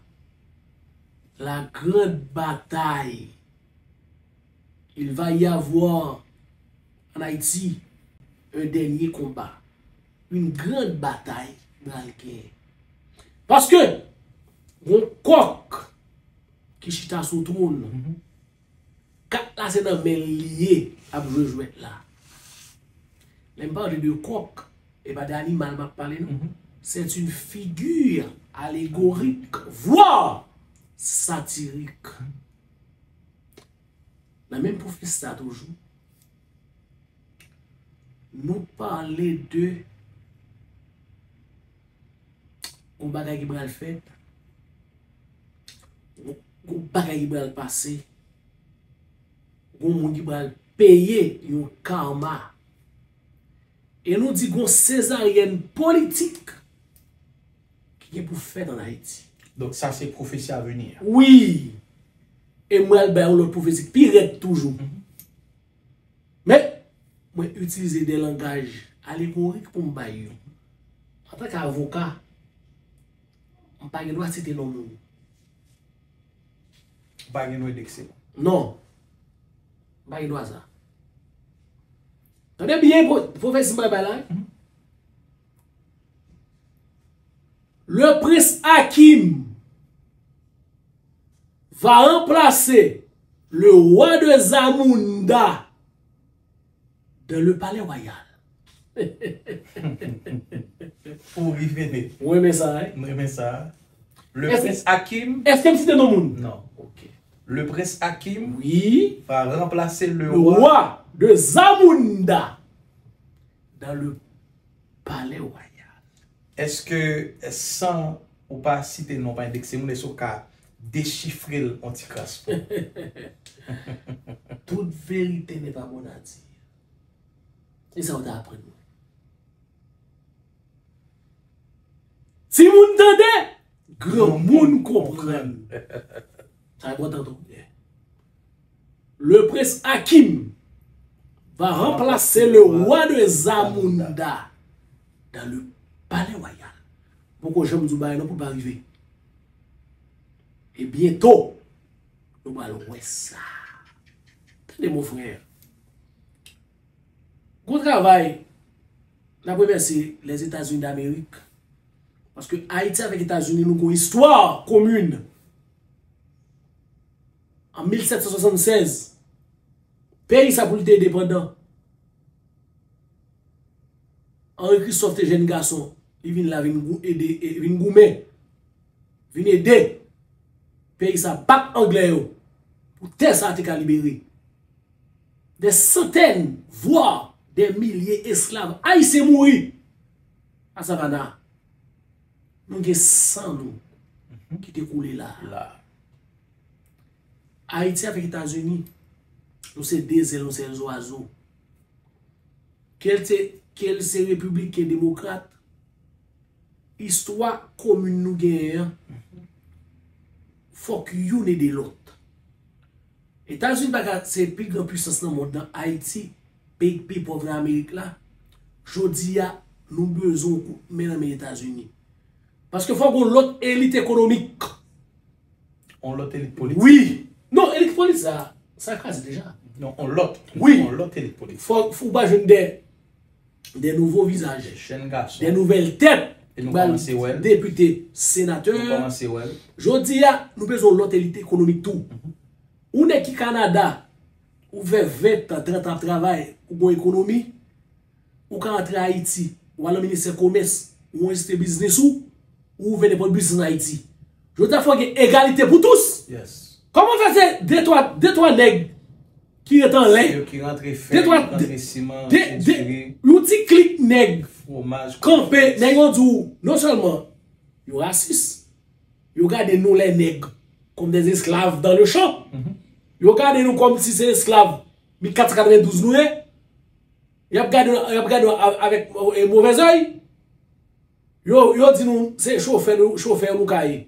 la grande bataille, il va y avoir en Haïti un dernier combat, une grande bataille pral genyen. Paske, gon kòk ki chita sou twòn. Mhm. Kat la se nan men l li ye, l ap jwe jwèt la. Lè m pale de kòk, e pa de animal m ap pale, non. Mhm. C'est une figure allégorique, voire satirique. Nan menm pwofesi sa toujou, nou pale de yon bagay ki pral fèt, yon, yon bagay ki pral pase, yon moun ki pral peye yon karma. E nou di gon sezaryèn politik ki gen pou fèt an Ayiti. Donk sa se pwofesi avni a. Wi. E mwen al bay yon lòt pwofesi ki pi rèd toujou. Mhm. Men, mwen itilize de langaj alegorik pou m bay yo. Antanke avoka, m pa gen dwa site non moun. Ou pa gen dwa endekse. Non. M pa gen dwa sa. Tande byen, pwo-, pwofesi m bay la. Mhm. Le prince Akim va remplacer le roi de Zamunda dans le palais royal. Ou ri Vene. Ou renmen sa, wi? M renmen sa. Le prince Akim. Èske m site non moun? Non, ok. Le prince Akim, wi, va remplacer le roi de Zamunda dans le palais royal. Èske, san ou pa site non, pa endekse moun, èske ou ka dechifre l yon ti kras pou m? Toute vérité n'est pas bonne à dire. E sa yo te aprann mwen. Timoun tande, granmoun konprann. Sa enpòtan tou. Le prince Akim va remplacer le roi de Zamunda dans le palais royal. Poko janm di w bagay non pou l pa rive. E byento, nou pral wè sa. Tande mon frè. Gon travay N ap remèsye Lèzetazini Damerik. Paske Ayiti avèk Etazini, nou gen yon istwa komin. An mil sèt san swasannsèz, peyi sa pou l te endepandan, Henri Christophe te jèn gason, li vin la, vin gou-, ede, e, vin goumen, vin ede peyi sa bat Anglè yo pou tè sa te ka libere. Des centaines, voire des milliers esklav ayisyen mouri a Savannah. Nou gen san nou ki te koule la. La. Ayiti avèk Etazini, nou se de zèl yon sèl zwazo. Ke l te, ke l se repibliken, demokrat, istwa komin nou genyen an, fòk youn ede lòt. Etazini pa ka se pi gran pwisans nan mond lan, Ayiti, peyi k pi pòv nan Amerik la. Jodi a, nou bezwen yon kout men nan men Etazini. Paske fòk yon lòt elit ekonomik. On lòt elit politik. Wi. Non, elit politik sa, sa kraze deja. Non, on lòt. Wi. On lòt elit politik. Fòk ou pa jwenn de, de nouvo vizaj. Jèn gason. De nouvèl tèt. E nou kòmanse wè l. Depite, senatè. Nou kòmanse wè l. Jodi a, nou bezwen yon lòt elit ekonomik tou. Mhm. Ou nèg ki Kanada, ou fè ven tan, trant an ap travay, ou gon ekonomi, ou ka antre Ayiti, ou al nan ministè komès, ou anrejistre biznis ou, ou ouvè nenpòt biznis an Ayiti. Jodi a fò gen egalite pou tous. Yes. Kòman fè se de twa, de twa nèg ki ret anlè? Yo ki rantre fè, de twa, ki rantre siman, de, de, yon ti klik nèg fwomaj, kanpe, nèg yo di w, non sèlman yo rasis, yo gade nou lè nèg kòm des esclaves dans le champ. Mhm. Yo gade nou kòm si se esklav mil kat san katrevendouz nou ye. Y ap gade, y ap gade a-, avèk, e, movèzèy. Yo, yo di nou se chofè, nou, chofè nou ka ye.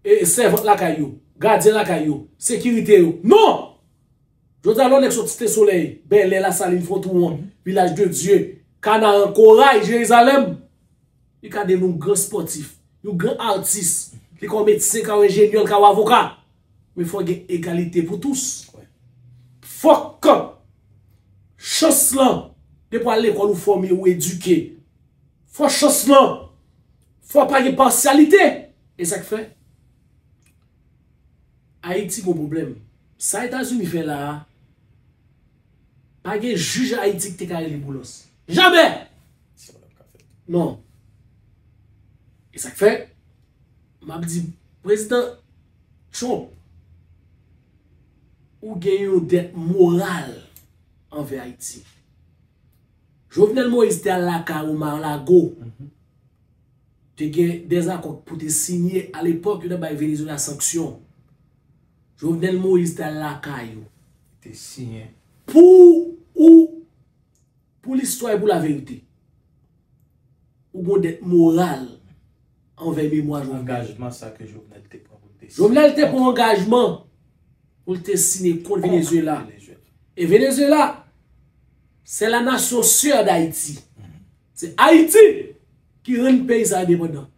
E, sèvant lakay yo, gadyen lakay yo, sekirite yo. Non! Jodi a, lè yon nèg sot Site Solèy, Bèlè, Lasalin, Fòtwouwon, Vilaj de Dye, Kanaran, Koray, Jerizalèm, li ka devni yon gran spòtif, yon gran atis, li ka yon medsen, ka yon enjenyè, li ka yon avoka. Men fò gen egalite pou tous. Fòk chans lan, depi w al lekòl, ou fòme, ou edike. Fò chans lan, fò pa gen pasyalite. E sa k fè Ayiti gon pwoblèm. Sa Etazini fè la a, pa gen jij Ayiti ki te ka rele Boulos. Jamè! Non. E sa k fè, m ap di, Prezidan Trump, ou gen yon dèt moral anvè Ayiti. Jovenel Moïse te al lakay ou Mar-a-Lago. Mhm. Te gen dèzakò pou te sinye. Alepòk, yo te bay Venezuela sanksyon. Jovenel Moïse te al lakay ou. Te siyen. Pou ou, pou listwa e pou laverite, ou gon dèt moral anvè memwa Jovenel. Angajman sa ke Jovenel te pran pou l te siyen. Jovenel te pran angajman pou l te siyen kont Venezuela. Venezuela. E Venezuela, c'est la nation sœur d'Haïti. Se Ayiti ki rann peyi sa endepandan.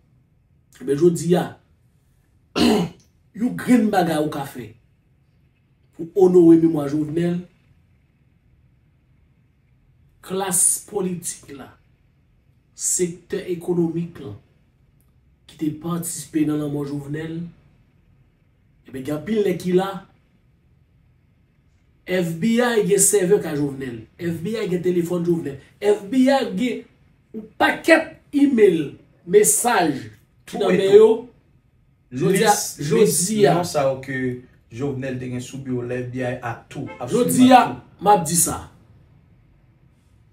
Ebyen, jodi a, yon grenn bagay ou ka fè pou onore memwa Jovenel, klas politik la, sektè ekonomik lan, ki te patisipe nan lanmò Jovenel, ebyen, gen anpil nèg ki la, F B I gen sèvè ka Jovenel. F B I gen telefòn Jovenel. F B I gen yon pakèt email, mesaj ki nan men yo. Jodi a, lis, lis jodi a, non sa yo ke Jovenel te gen sou biwo lè F B I a tou, absoliman tou. Jodi a, m ap di sa.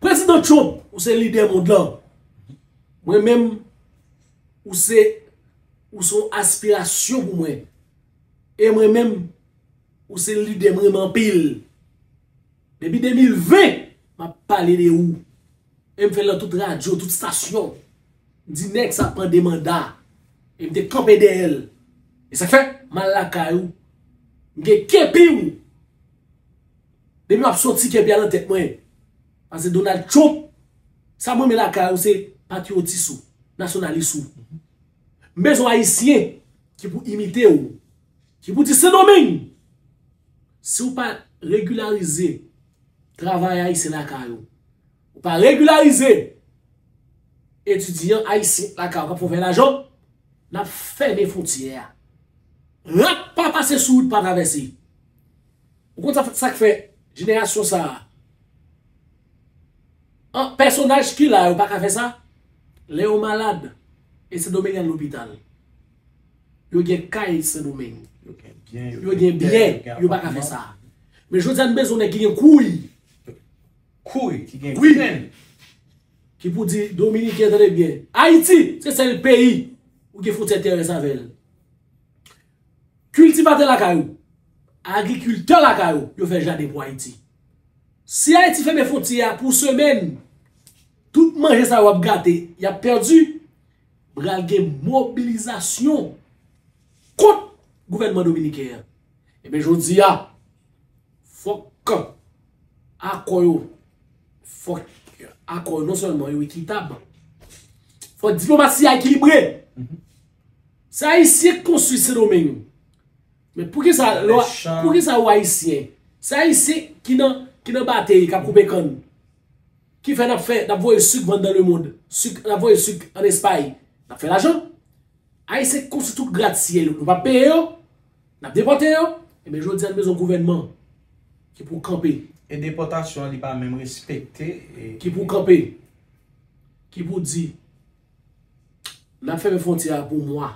Prezidan Trump, ou se lidè mond lan. Mwen menm, ou se, ou se yon aspirasyon pou mwen. E mwen menm, ou se lidè m renmen anpil. Depi de mil ven, m ap pale de ou. E m fè l nan tout radyo, tout stasyon. M di nèg sa ap mande manda. E m te kanpe dèyè l. E sa k fè, m al lakay ou. M gen kepi ou. Depi m ap soti kepi a nan tèt mwen. Paske Donald Trump, sa m renmen lakay ou se patriyotis ou, nasyonalis ou. M bezwen ayisyen ki pou imite ou, ki pou di Sendomeng, si w pa regilarize travay ayisyen lakay ou, ou pa regilarize etidyan ayisyen lakay ou k ap fè w fè lajan, n ap fèmen fwontyè a. Rat pa pase sou wout pa travèse. Ou konn sa, sa k fè jenerasyon sa a, an, pèsonaj ki la yo pa ka fè sa? Lè yo malad, e Sendomeng al lopital. Yo gen kay Sendomeng. Yo gen byen, yo gen byen, yo pa ka fè sa. Men jodi a n bezwen nèg ki gen kouy. Kouy, ki gen grenn. Ki pou di Dominiken, tande byen. Ayiti, se sèl peyi ou gen fwontyè terès avè l. Kiltivatè lakay ou, agrikiltè lakay ou, yo fè jaden pou Ayiti. Si Ayiti fèmen fwontyè a pou semèn, tout manje sa yo ap gate, y ap pèdi, pral gen mobilizasyon kont gouvènman dominiken an. Ebyen, jodi a, fòk akò yo, fòk akò yo non sèlman yo ekitab, fòk diplomasi a ekilibre. Se Ayisyen k konstwi Sendomeng. Men poukisa, poukisa ou Ayisyen? Se Ayisyen ki nan, ki nan batey k ap koupe kann. Ki fè n ap fè, n ap voye sik vann dans le monde. Sik, n ap voye sik ann Espay. N ap fè lajan. Ayisyen k konstwi tout gratsyèl yo. Nou p ap peye yo. N ap depòte yo. Ebyen, jodi a, n bezwen yon gouvènman ki pou kanpe. E depòtasyon an, li pa menm respekte. Ki pou kanpe. Ki pou di, n ap fèmen fwontyè a pou mwa.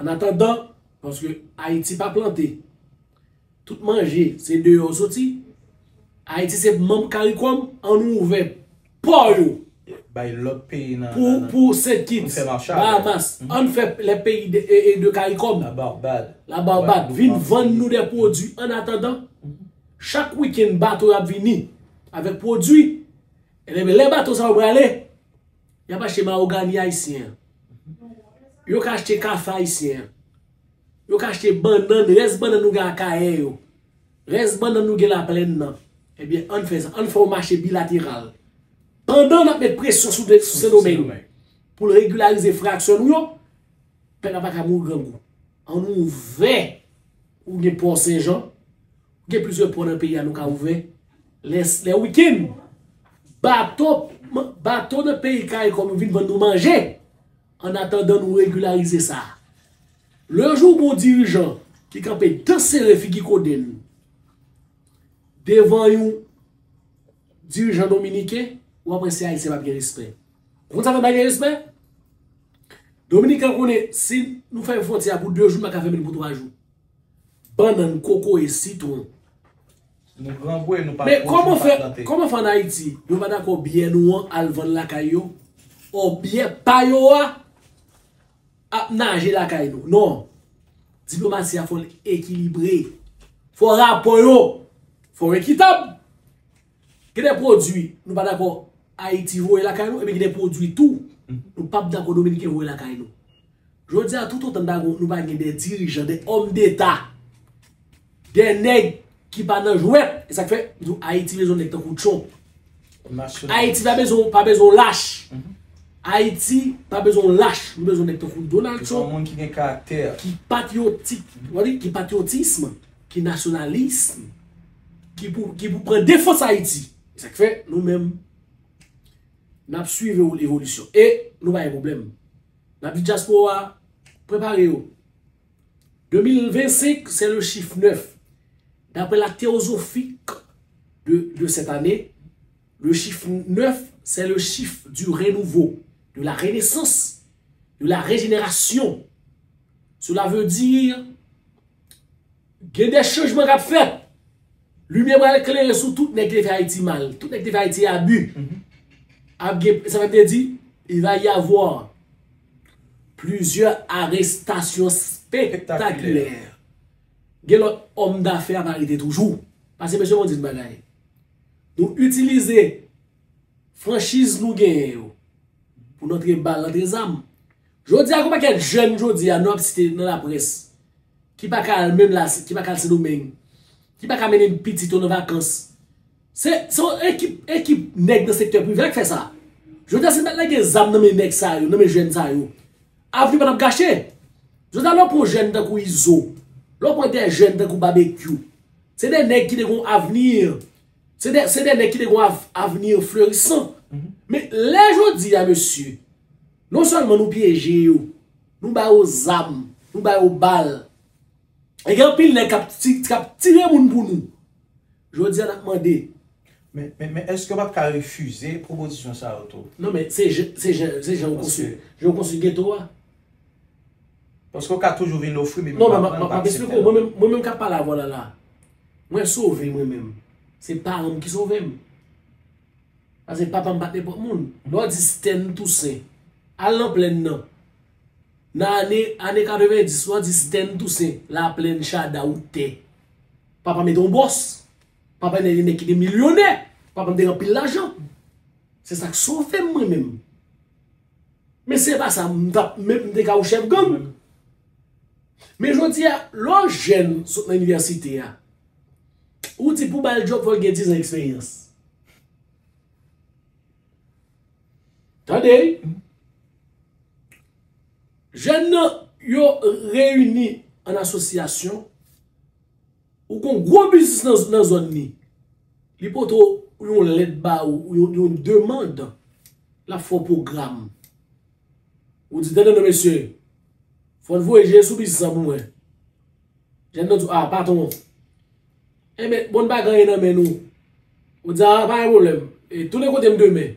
Annatandan, paske Ayiti pa plante, tout manje, se deyò yo soti. Ayiti se manm Karikòm, ann ouvè pò yo. Bay lòt peyi nan, pou, nan, pou Sent Kits, Bahamas, ann fè lè peyi de, e, e de Karikòm. La Barbad. La Barbad. Vin vann nou de pwodui. Annatandan, chak wikenn, bato yo ap vini avèk pwodui. Ebyen, lè bato sa yo prale, y ap achte mawogani ayisyen an. Yo ka achte kafe ayisyen an. Yo ka achte bannann, rès bannann nou gen Akayè yo. Rès bannann nou gen Laplèn nan. Ebyen, ann fè sa. Ann fè yon mache bilateral. Pandan n ap met presyon sou, sou Sendomeng pou l regilarize fraksyon nou yo, pèp la pa ka mouri grangou. Ann ouvè. Ou gen pò Senjan, ou gen plizyè pò nan peyi a nou ka ouvè. Lè, lè wikenn, bato, bato nan peyi Karikòm yo vin vann nou manje. Annatandan nou regilarize sa. Le jou ou gen yon dirijan ki kanpe dan sere figi kodenn devan yon dirijan dominiken, w ap wè si Ayisyen p ap gen respè. Ou konn sa fè pa gen respè? Dominiken konnen si nou fèmen fwontyè a pou de jou, nou pa ka fèmen l pou twa jou. Bannann, kokoye, sitwon. Nou grangou, nou pa pwodui, nou pa plante. Men kòman fè, kòman fè ann Ayiti, yo pa dakò byè nou an al vann lakay yo? Ò, byè pa yo a ap naje lakay nou. Non. Diplomasi a fò l ekilibre. Fò rapò yo, fò l ekitab. Gen de pwodui nou pa dakò Ayiti voye lakay nou, epi gen de pwodui tou nou p ap dakò Dominiken voye lakay nou. Jodi a, toutotan nou pa gen, nou pa gen de dirijan, de òm deta, de nèg ki pa nan jwèt, e sa k fè m di w Ayiti bezwen nèg tankou Trump. Ayiti pa bezwen, pa bezwen lach. Ayiti pa bezwen lach. Nou bezwen nèg tankou Donald Trump. Yon moun ki gen karaktè. Ki patriyotik, w ap di, ki patriyotism, ki nasyonalis, ki pou, ki pou pran defans Ayiti. E sa k fè, nou menm, n ap swive evolisyon. E nou pa gen pwoblèm. N ap di dyaspora, prepare yo. Deux mille vingt-cinq, c'est le chiffre neuf. D'après la théosophie de, de cette année, le chiffre neuf, c'est le chiffre du renouveau, de la renaissance, de la régénération. Cela veut dire, gen de chanjman k ap fèt. Limyè pral klere sou tout nèg ki te fè Ayiti mal, tout nèg ki te fè Ayiti abi. Ap gen, sa vle di, il va y avoir plusieurs arrestations spectaculaires. Gen lòt òm dafè ap arete toujou. Paske mesye, mwen di n bagay. Nou itilize franchiz nou genyen yo pou n antre bal, antre zam. Jodi a, gen yon pakèt jèn jodi a, nou ap site nan laprès, ki pa ka al menm la, ki pa ka al Sendomeng, ki pa ka mennen pitit yo nan vakans. Se, se yon ekip, ekip nèg nan sektè prive a k fè sa. Jodi a, si n pa t lage zam nan men nèg sa yo, nan men jèn sa yo, avni pa t ap gache. Jodi a, lè w pran yon jèn tankou Izo, lè w pran de jèn tankou Babekyou, se de nèg ki te gen yon avni. Se de, se de nèg ki te gen yon av, avni flerisan. Men lè jodi a, mesye, non sèlman nou pyeje yo, nou ba yo zam, nou ba yo bal. E gen anpil nèg k ap ti, k ap tire moun pou nou. Jodi a, n ap mande. Men, men, men èske w pa t ka refize pwopozisyon sa yo tou? Non, men se jan, se jan, se jan yo konstwi, jan yo konstwi geto a. Paske w ka toujou vin ofri, men non, men m ap eksplike w. Mwen menm, mwen menm k ap pale avè w la la, mwen sove mwen menm. Se paran m ki sove m. Paske papa m pa t nenpòt moun. Lè w di Sten Toussaint, al nan plèn nan. Nan ane, ane katrevenndis, lè w di Sten Toussaint, Laplèn, Chada, ou tè. Papa m te yon bòs. Papa m te nèg ki te milyonè. Papa m te gen anpil lajan. Se sa k sove m mwen menm. Men se pa sa, m t ap, m te ka yon chèf gang. Men jodi a, lè w jèn sot nan inivèsite a, ou di pou ba l djòb, fò l gen diz an eksperyans. Tande, wi. Jèn nan, yo reyini an asosyasyon. Ou gon gwo biznis nan, nan zòn li. Li pote w yon lèt ba ou, yon, yon demann. L ap fè w pwogram. Ou di, tande non, mesye. Fò n voye je sou biznis lan pou mwen. Jèn nan di w, a, patwon. Enben, bon bagay nan men nou. Ou di, a, pa gen pwoblèm. E tounen kote m demen.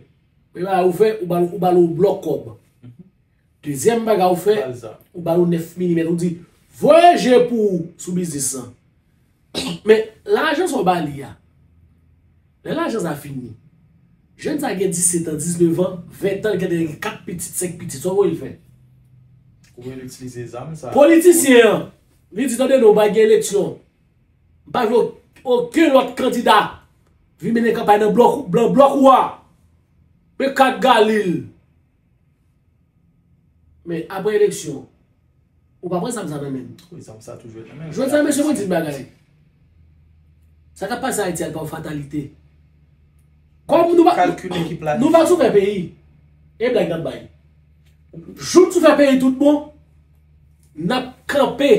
Premye bagay ou fè, ou ba l, ou ba l yon blòk kòb. Dezyèm bagay ou fè, ou ba l yon nèf milimèt. Ou di, voye je pou ou sou biznis lan. Men, lajan sa w ba li a, lè lajan sa fini, jèn sa gen disèt an, diznèf an, ven an, li gentan gen kat pitit, senk pitit, sa w voye l fè? Ou vle l itilize zam sa. Politisyen an, li di, tande non, pa gen eleksyon. M pa vle okenn lòt kandida vin mennen kanpay nan blòk, nan blòk ou a. Men kat Galil. Men apre eleksyon, ou pa pran zam sa nan men m. Wi, zam sa toujou nan men m. Jodi a, mesye, mwen di n bagay. Sa k ap pase Ayiti a, li pa yon fatalite. Kòm nou pa, nou pa sou fè peyi, e blag n ap bay. Jou n sou fè peyi tout bon, n ap kanpe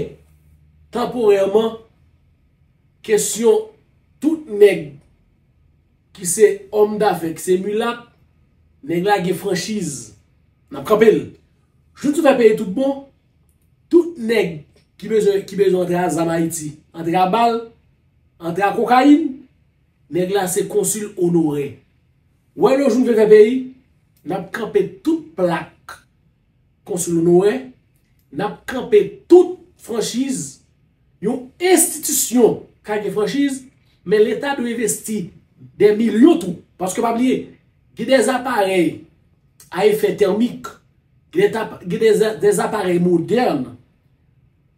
tanporèman kesyon tout nèg ki se òm dafè, ki se milat, nèg la gen franchiz. N ap kanpe l. Jou n sou fè peyi tout bon, tout nèg ki bezwen, ki bezwen antre a zam Ayiti, antre a bal, antre a kokayin, nèg la se konsil onorè. Wè lè jou n vle fè peyi, n ap kanpe tout plak konsil onorè, n ap kanpe tout franchiz. Yon enstitisyon ka gen franchiz, men Leta dwe envesti dè milyon tou. Paske pa bliye, gen dè aparèy a efè tèmik, gen dè, gen dè, dè aparèy modèn.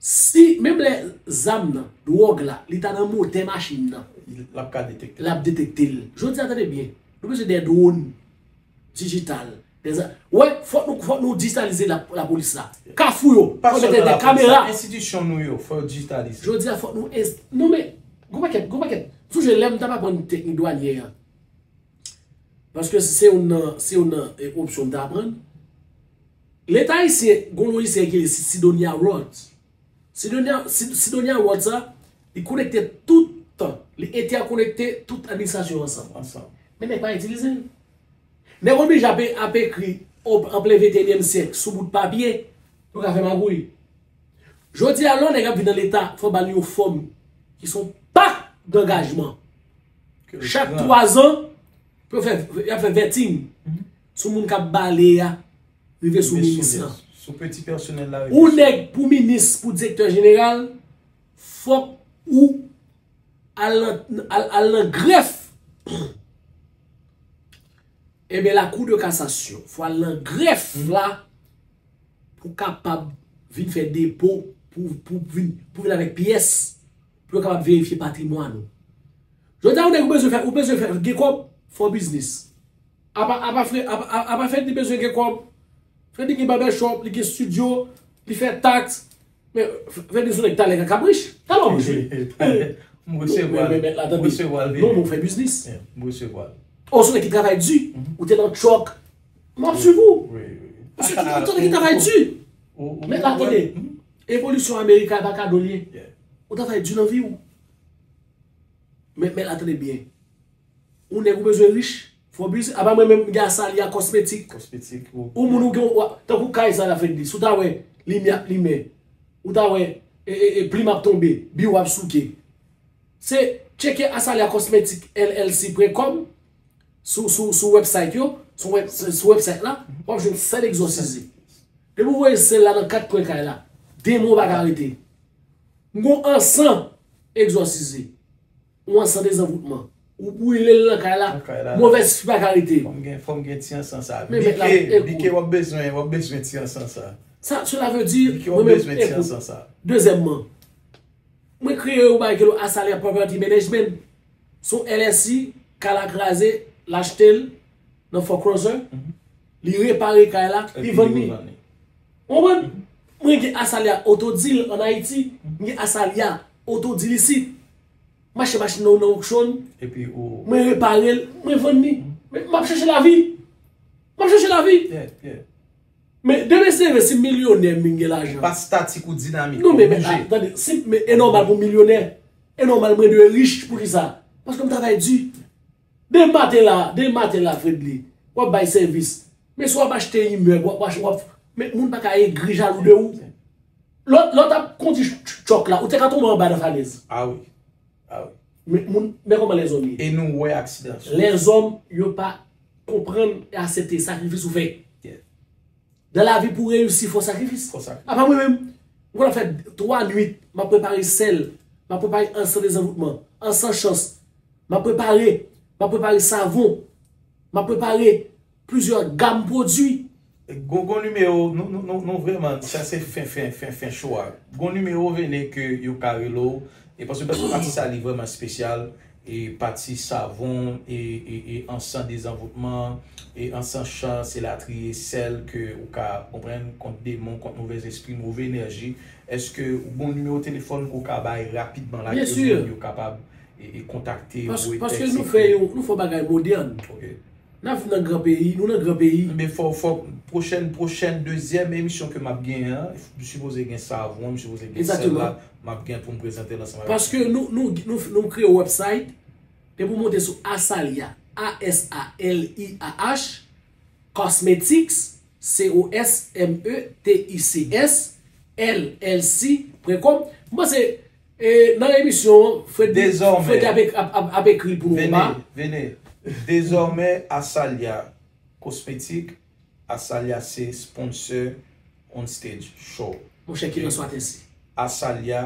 Si, menm lè zam nan, dwòg la, li ta nan motè machin nan, l ap ka detekte l. L ap detekte l. Jodi a, tande byen, nou bezwen dè dwòn dijital. Wè, fòk nou, fòk nou dijitalize la, lapolis la. Kafou yo, fòk mete dè kamera. Enstitisyon nou yo, fòk yo dijitalize. Jodi a, fòk nou, non men, gon pakèt, gon pakèt. Sonje lè m t ap aprann teknik dwanyè an. Paske se youn nan, se youn nan opsyon m t aprann. Leta ayisyen, gon lojisyèl ki rele Sidonia World. Sidonia, Sidonia World sa, li konekte tout, li entèkonekte tout administrasyon ansanm. Ansanm. Men nèg pa itilize l. Nèg oblije ap, ap ekri an plen venteyinyèm syèk sou bout papye pou ka fè magouy. Jodi a, lè yon nèg ap vin nan Leta, fò ba l yon fòm ki se yon pak dangajman. Chak twazan, pou yo fè, y ap fè vetting sou moun k ap bale a, rive sou minis lan. Sou peti pèsonèl la. Ou nèg pou minis, pou direktè jeneral, fòk ou al nan, al, al nan grèf. Ebyen, lakou de kasasyon, fò al nan grèf la pou kapab vin fè depo, pou, pou vin, pou vin avèk pyès, pou yo kapab verifye patrimwàn ou. Jodi a, ou nèg ou bezwen fè, ou bezwen fè gen kòb, fè yon biznis. Apa, apa, frè, apa, apa Freddy bezwen gen kòb. Freddy gen barbershop, li gen studio, li fè taks. Men, Freddy se yon nèg talè ka kaprich. Talè, mesye. M resevwa l. M resevwa l. Non, men w fè biznis. M resevwa l. Ou se yon nèg ki travay di. Ou te nan truck. M ap swiv ou. Ou se yon nèg ki travay di. Men la, tande. Evolisyon Amerik la pa kado l ye. Ou travay di nan vi w. Men, men la, tande byen. Ou nèg ou bezwen rich, fò biznis. Apa mwen menm m gen Azalea Cosmetic. Kosmetik ou. Ou moun ou gen, ou, tankou kay sa la fè di. Si w ta wè limyè ap limen, ou ta wè e, e, e, plim ap tonbe, biwo ap souke. Se tcheke Azalea Cosmetic L L C point com sou, sou, sou website yo, sou, web, sou website la, w ap jwenn sèl egzòsize. Depi w voye sèl la nan kat kwen kay la, demon pa ka rete. M gon ansan egzòsize. Yon ansan dezanvoutman. Ou brile l nan kay la, Nan kay la. Movèz fi pa ka rete. Fò m gen, fò m gen ti ansan sa. Men mèt la, Bike, ekout. Bike w ap bezwen, w ap bezwen ti ansan sa. Sa, cela veut dire, Bike w mwen ap menm, bezwen ti ekout. Ansan sa. Dezyèmman, mwen kreye yon bagay ke lo Azalea Property Management. Se yon L L C, kay la kraze, l achte l nan Foreclosure, li repare kay la, li vann li. Ou konprann? Mwen gen Azalea Auto Deal ann Ayiti, mwen gen Azalea Auto Deal isit. M achte machin nan, nan auction, Epi ou. Mwen repare l, mwen vann li. Men m ap chèche lavi. M ap chèche lavi. Yeah, yeah. Men demen se leve, si m milyonè, m vin gen lajan. Pa statik ou dinamik, Non, ou men, men, bouje. Tande, si, men e nòmal pou m milyonè. E nòmal mwen dwe rich, poukisa? Paske m travay di. Demen maten la, demen maten la, Fredly, w ap bay sèvis. Men si w ap achte imèb, w ap, w ap, w ap, men moun pa ka egri jalou de ou. Lè w, lè w t ap kondi ch-, ch-, tchòk la, ou te ka tonbe anba nan falèz. Ah wi. Ah wi. Men moun, men kòman lèzòm ye. E nou wè aksidan sa. Lèzòm, yo pa konprann e aksepte sakrifis ou fè. Yeah. Dan lavi pou reyisi, fò sakrifis. Fò sakrifis. Apa mwen menm, mwen ap fè twa nwit, m ap prepare sèl, m ap prepare ansan dezanvoutman, ansan chans, m ap prepare, m ap prepare savon, m ap prepare plizyè gam pwodui. Gon, gon nimewo, nou, nou, nou, nou vrèman, sa se fen, fen, fen, fen cho a. Gon nimewo vene ke yo ka rele w, e paske, paske pati sa li vrèman espesyal, e pati savon, e, e, e ansan dezanvoutman, e ansan chans, elatriye, sèl ke ou ka konprann kont demon, kont movèzespri, move enèji. Èske ou gon nimewo telefòn ke w ka bay rapidman la ke moun yo kapab e, e kontakte ou, e tèkste? Paske nou fè yon, nou fè yon bagay modèn. Ok. N ap viv nan gran peyi, nou nan gran peyi. Men fò, fò, pwochèn, pwochèn dezyèm emisyon ke m ap genyen an, m sipoze gen savon, m sipoze gen sèl la, m ap gen pou m prezante l ansanm avèk nou. Paske nou, nou, nou, nou kreye website, depi w monte sou Azalea, A S A L I A H, Cosmetics, C O S M E T I C S, L L C point com. M panse, e, nan emisyon an, Freddy, Freddy ap, ap, ap, ap ekri l pou nou anba. Vene, vene. Dezòmè, Azalea Cosmetics, Azalea se sponsor On Stage Show. Monchè, kilès ou atèsi? Azalea,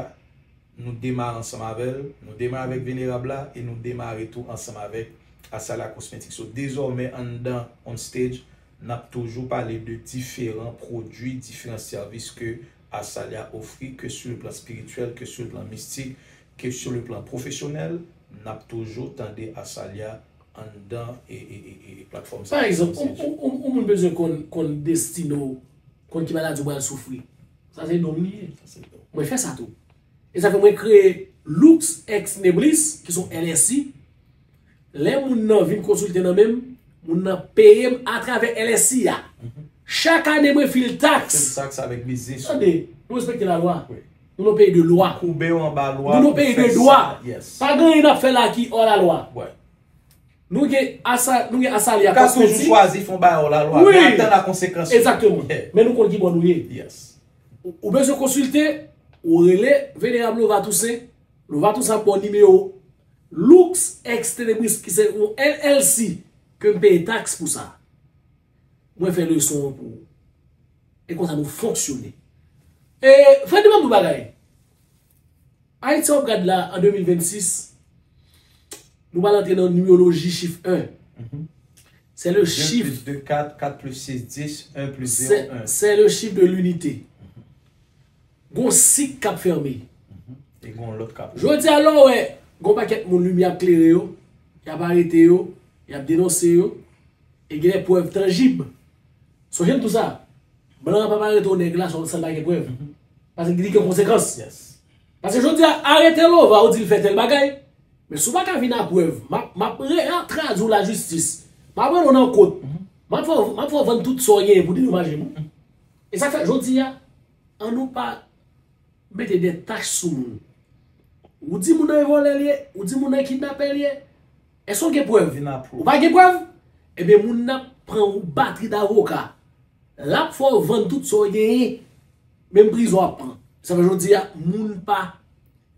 nou demare ansanm avè l, nou demare avèk Venerab la, e nou demare tou ansanm avèk Azalea Cosmetics. So, dezòmè, anndan On Stage, n ap toujou pale de diferan pwodui, diferan sèvis ke Azalea ofri, ke sou le plan spirityèl, ke sou le plan mistik, ke sou le plan pwofesyonèl, n ap toujou tande Azalea anndan e, e, e, e platfòm sa. Pa egzanp, yon, yon, yon, yon moun bezwen konn, konn destine w, konn ki maladi w pral soufri. Sa se don m li ye. Sa se don. Mwen fè sa tou. E sa fè mwen kreye Lux Ex Neblis, ki se yon L S I. Lè moun nan vin konsilte nan men m, moun nan peye m atravè L S I a. Mhm. Chak ane mwen fil taks. Fil taks avèk biznis ou. Tande, nou respekte lalwa. Wi. Nou nan peyi de lwa. Koube w anba lwa pou fè sa. Nou nan peyi de dwa. Yes. Pa gen anyen n ap fè la ki hors la loi. Wi. Nou gen Asa-, nou gen Azalea Cosmetics. Ou ka toujou chwazi fè yon bagay hors la loi, men atann a konsekans yo. Egzakteman. Yeah. Men nou konn ki bò nou ye. Yes. Ou, ou bezwen konsilte, ou rele Venerab Lova Toussaint. Lova Toussaint ap ba w nimewo Lux Ex Tenebris ki se yon L L C ke m peye taks pou sa. Mwen fè leson an pou ou. E konsa nou fonksyone. E, Freddy, ban m yon bagay. Ayiti w ap gad la, an de mil vennsis, nou pral antre nan nimeroloji chif en. Mhm. Se le chif. Deux plus deux, quatre, quatre plus six, dix, un plus zéro, un. Se, se le chif de linite. Mhm. Gon sik k ap fèmen. Mhm. E gon lòt k ap ouvri. Jodi a, lè w wè, gon pakèt moun limyè ap klere yo, y ap arete yo, y ap denonse yo, e gen de prèv tanjib. Sonje m tou sa. Blan an pa pa rete yon nèg la san, san l pa gen prèv. Mhm. Paske li gen konsekans. Yes. Paske jodi a, arete Lova, ou di l fè tèl bagay. Men si w pa ka vin a prèv, m ap, m ap re-, tradui w lajistis. M ap rele w nan kot. Mhm. M ap fè w, m ap fè w vann tout sa w genyen pou dedomaje m. Mhm. E sa k fè, jodi a, ann nou pa mete de tach sou moun. Ou di moun nan yon vòlè l ye, ou di moun nan yon kidnapè l ye. Èske w gen prèv? Ou pa gen prèv? Ebyen, moun nan ap pran yon batri davoka. L ap fè w vann tout sa w genyen. Menm prizon w ap pran. Sa fè jodi a, moun pa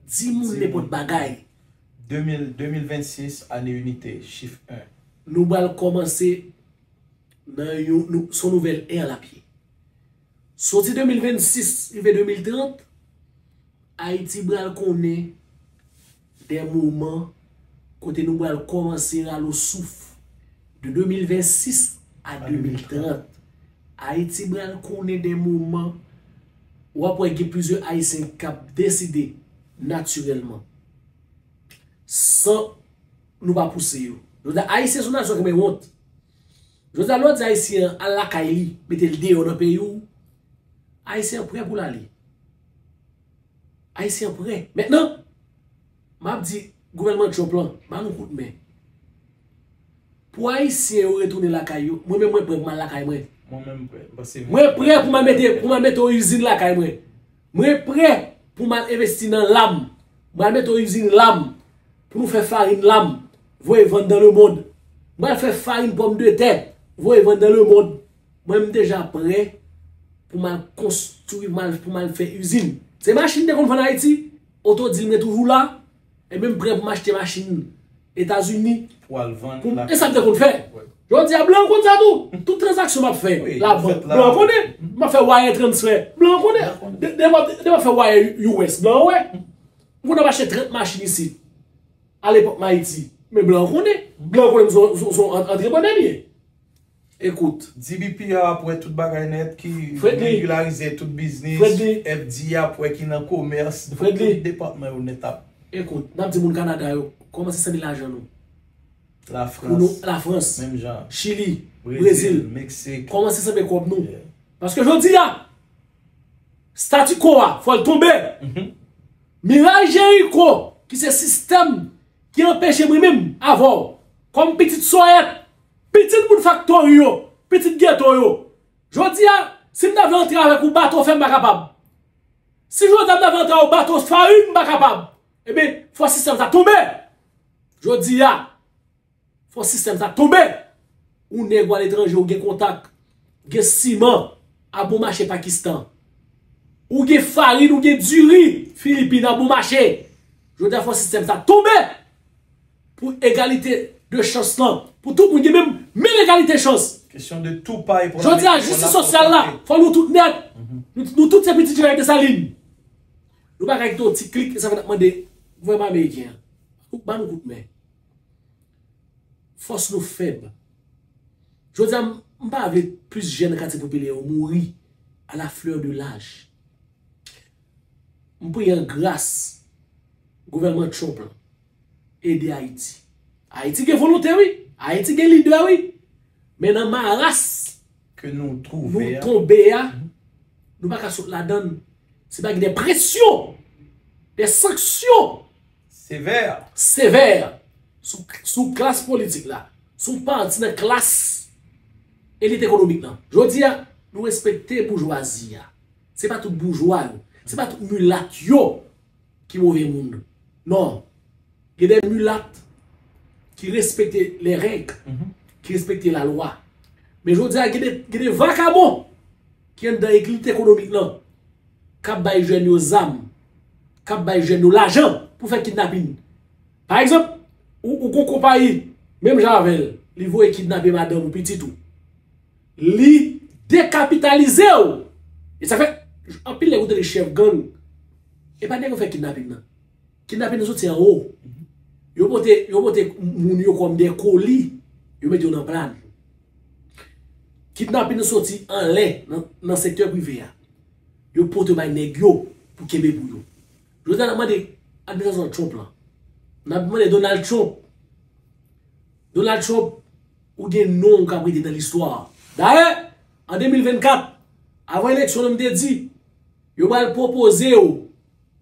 di moun nenpòt bagay. De mil, de mil vennsis, ane inite, chif en. Nou pral kòmanse nan yon, nou, se yon nouvèl è l ap ye. Soti de mil vennsis rive de mil trant, Ayiti pral konnen de moman kote nou pral kòmanse rale w souf. De de mil vennsis a de mil trant, Ayiti pral konnen de moman w ap wè gen plizyè Ayisyen k ap deside natirèlman, san nou pa pouse yo. Jodi a, Ayisyen se yon nasyon ki gen wont. Jodi a, lè w di Ayisyen an al lakay li, mete l deyò nan peyi w, Ayisyen an prè pou l ale. Ayisyen an prè. Mentnan, m ap di gouvènman Trump lan, ba nou kout men. Pou Ayisyen yo retounen lakay yo, mwen menm mwen prè pou m al lakay mwen. Mwen menm prè. M panse Mwen prè pou m al mete, pou m al mete yon izin lakay mwen. Mwen prè pou m al envesti nan lam. Mwen al mete yon izin lam pou nou fè farin lam, voye vann dans le monde. Mwen al fè farin pòmdetè, voye vann dans le monde. Mwen m deja prè pou m al konstwi, pou m al, pou m al fè izin. Se machin te konn vann Ayiti, oto di mwen toujou la, ebyen m prè pou m achte machin Etazini. Pou al vann lakay. E sa m te konn fè. Jodi a, blan konn sa tou. Tout tranzaksyon m ap fè, labank, blan konnen. M ap fè wire transfer, blan konnen. De m ap fè wire U S, blan wè. M konn ap achte trant machin isit. Alepòk m Ayiti. Men blan konnen. Blan konnen m se yon antreprenè m ye. Ekout. D B P a ap wè tout bagay nèt ki regilarize tout biznis. F D A ap wè ki nan komès. Tout depatman yo nèt ap. Ekout, n ap di moun Kanada yo, kòmanse sanble lajan nou. Lafrans. Lafrans. Menm jan. Chili. Brezil. Meksik. Kòmanse sanble kòb nou. Paske jodi a, statu quo a, fò l tonbe. Miray Jeriko, ki se sistèm ki anpeche mwen menm avè w, kòm pitit sòyèt, pitit moun faktori yo, pitit geto yo. Jodi a, si m ta vle antre avèk ou bato fè, m pa kapab. Si jodi a m ta vle antre avèk ou bato farin, m pa kapab. Ebyen, fò sistèm sa tonbe. Jodi a, fò sistèm sa tonbe. Ou nèg ou aletranje, ou gen kontak, gen siman a bon mache Pakistan. Ou gen farin, ou gen diri Filipin a bon mache. Jodi a fò sistèm sa tonbe. Pou egalite de chans lan, pou tout moun gen menm, menm egalite chans. Kesyon de tou pay pou Jodi a, jistis sosyal la, fò nou tout nèt. Nou, nou tout se pitit Jean-Jacques Dessalines. Nou pa ka kite yon ti klik, e sa fè n ap mande gouvènman ameriken an, ou ban nou kout men. Fòs nou fèb. Jodi a, m pa vle plis jèn katye popilè yo mouri à la fleur de l'âge. M priye an gras gouvènman Trump lan ede Ayiti. Ayiti gen volonte wi. Ayiti gen lidè wi. Men nan maras ke nou twouve nou tonbe a, nou pa ka sot ladann. Se pa gen de presyon, de sanksyon sevè sevè sou, sou klas politik la, sou pati nan klas elit ekonomik lan. Jodi a, nou respekte boujwazi a. Se pa tout boujwa yo, se pa tout milat yo ki move moun. Non. Gen de milat ki respekte les règles, ki respekte lalwa. Men jodi a, gen de, gen de vakabon ki anndan elit ekonomik lan, k ap bay jèn yo zam, k ap bay jèn yo lajan pou fè kidnapin. Pa egzanp, ou, ou gon konpayi, menm jan avè l, li voye kidnape madanm ou, pitit ou. Li dekapitalize w. E sa fè, anpil nèg ou tande chèf gang, e pa nèg yo fè kidnapin nan. Kidnapin nan soti anwo. Yo pote, yo pote moun yo kòm de koli, yo mete yo nan plàn. Kidnapin nan soti anlè, nan, nan sektè prive a. Yo pote yo bay nèg yo pou kenbe pou yo. Jodi a, n ap mande administrasyon Trump lan. N ap mande Donald Trump. Donald Trump, ou gen non w k ap rete nan listwa. Dayè, an de mil vennkat, avan eleksyon an, m te di, yo pral pwopoze w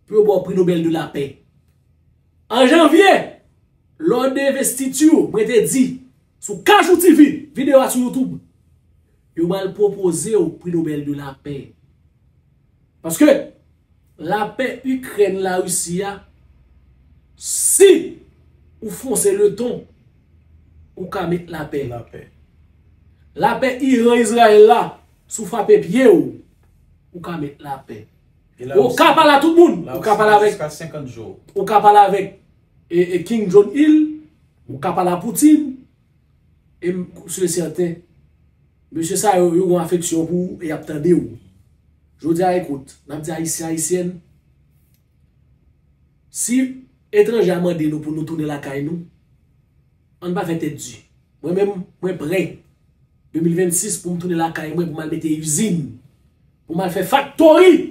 pou yo ba w Pri Nobèl de Lapè. An janvye, lò de envestiti w, mwen te di, sou Kajou T V, videyo a sou YouTube, yo pral pwopoze w Pri Nobèl de Lapè. Paske lapè Ikrèn Larisi a, si ou fonse le ton, ou ka met lapè. Lapè. Lapè Iran-Izrayèl la, si w frape pye w, ou ka met lapè. Ou ka pale a tout moun. Ou ka pale avèk, ou ka pale avèk e, e Kim Jong-il, ou ka pale a Putin, e m si e sèten, mesye sa yo, yo gen afeksyon pou ou e y ap tande w. Jodi a, ekout, n ap di Ayisyen, Ayisyèn, si etranje a mande nou pou nou tounen lakay nou, ann pa fè tèt di. Mwen menm, mwen prè, de mil vennsis, pou m tounen lakay mwen, pou m al mete izin, pou m al fè faktori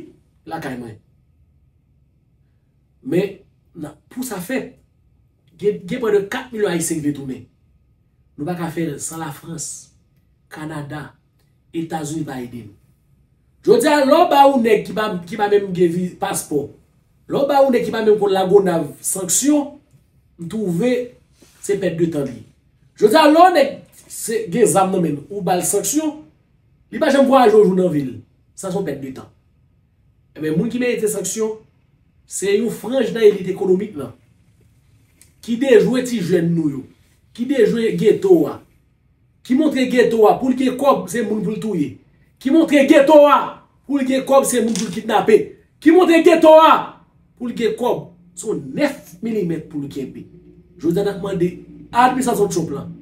lakay mwen. Men, nan, pou sa fèt, gen, gen prè de kat milyon Ayisyen ki vle tounen. Nou pa ka fè l san Lafrans, Kanada, Etazini pa ede n. Jodi a, lè w ba yon nèg ki pa, ki pa menm gen vi, paspò, lè w ba yon nèg ki pa menm konn Lagonav sanksyon, m twouve se pèt de tan li ye. Jodi a, lè yon nèg se, gen zam nan men l, ou ba l sanksyon, li pa janm vwayaje yon jou nan vi l. Sa se yon pèt de tan. Ebyen, moun ki merite sanksyon, se yon franj nan elit ekonomik lan, ki dejwe ti jèn nou yo, ki dejwe geto a, ki montre geto a, pou l gen kòb, se moun pou l touye, ki montre geto a, pou l gen kòb, se moun pou l kidnape, ki montre geto a, pou l gen kòb, se yon nèf milimèt pou l kenbe. Jodi a, n ap mande administrasyon Trump lan,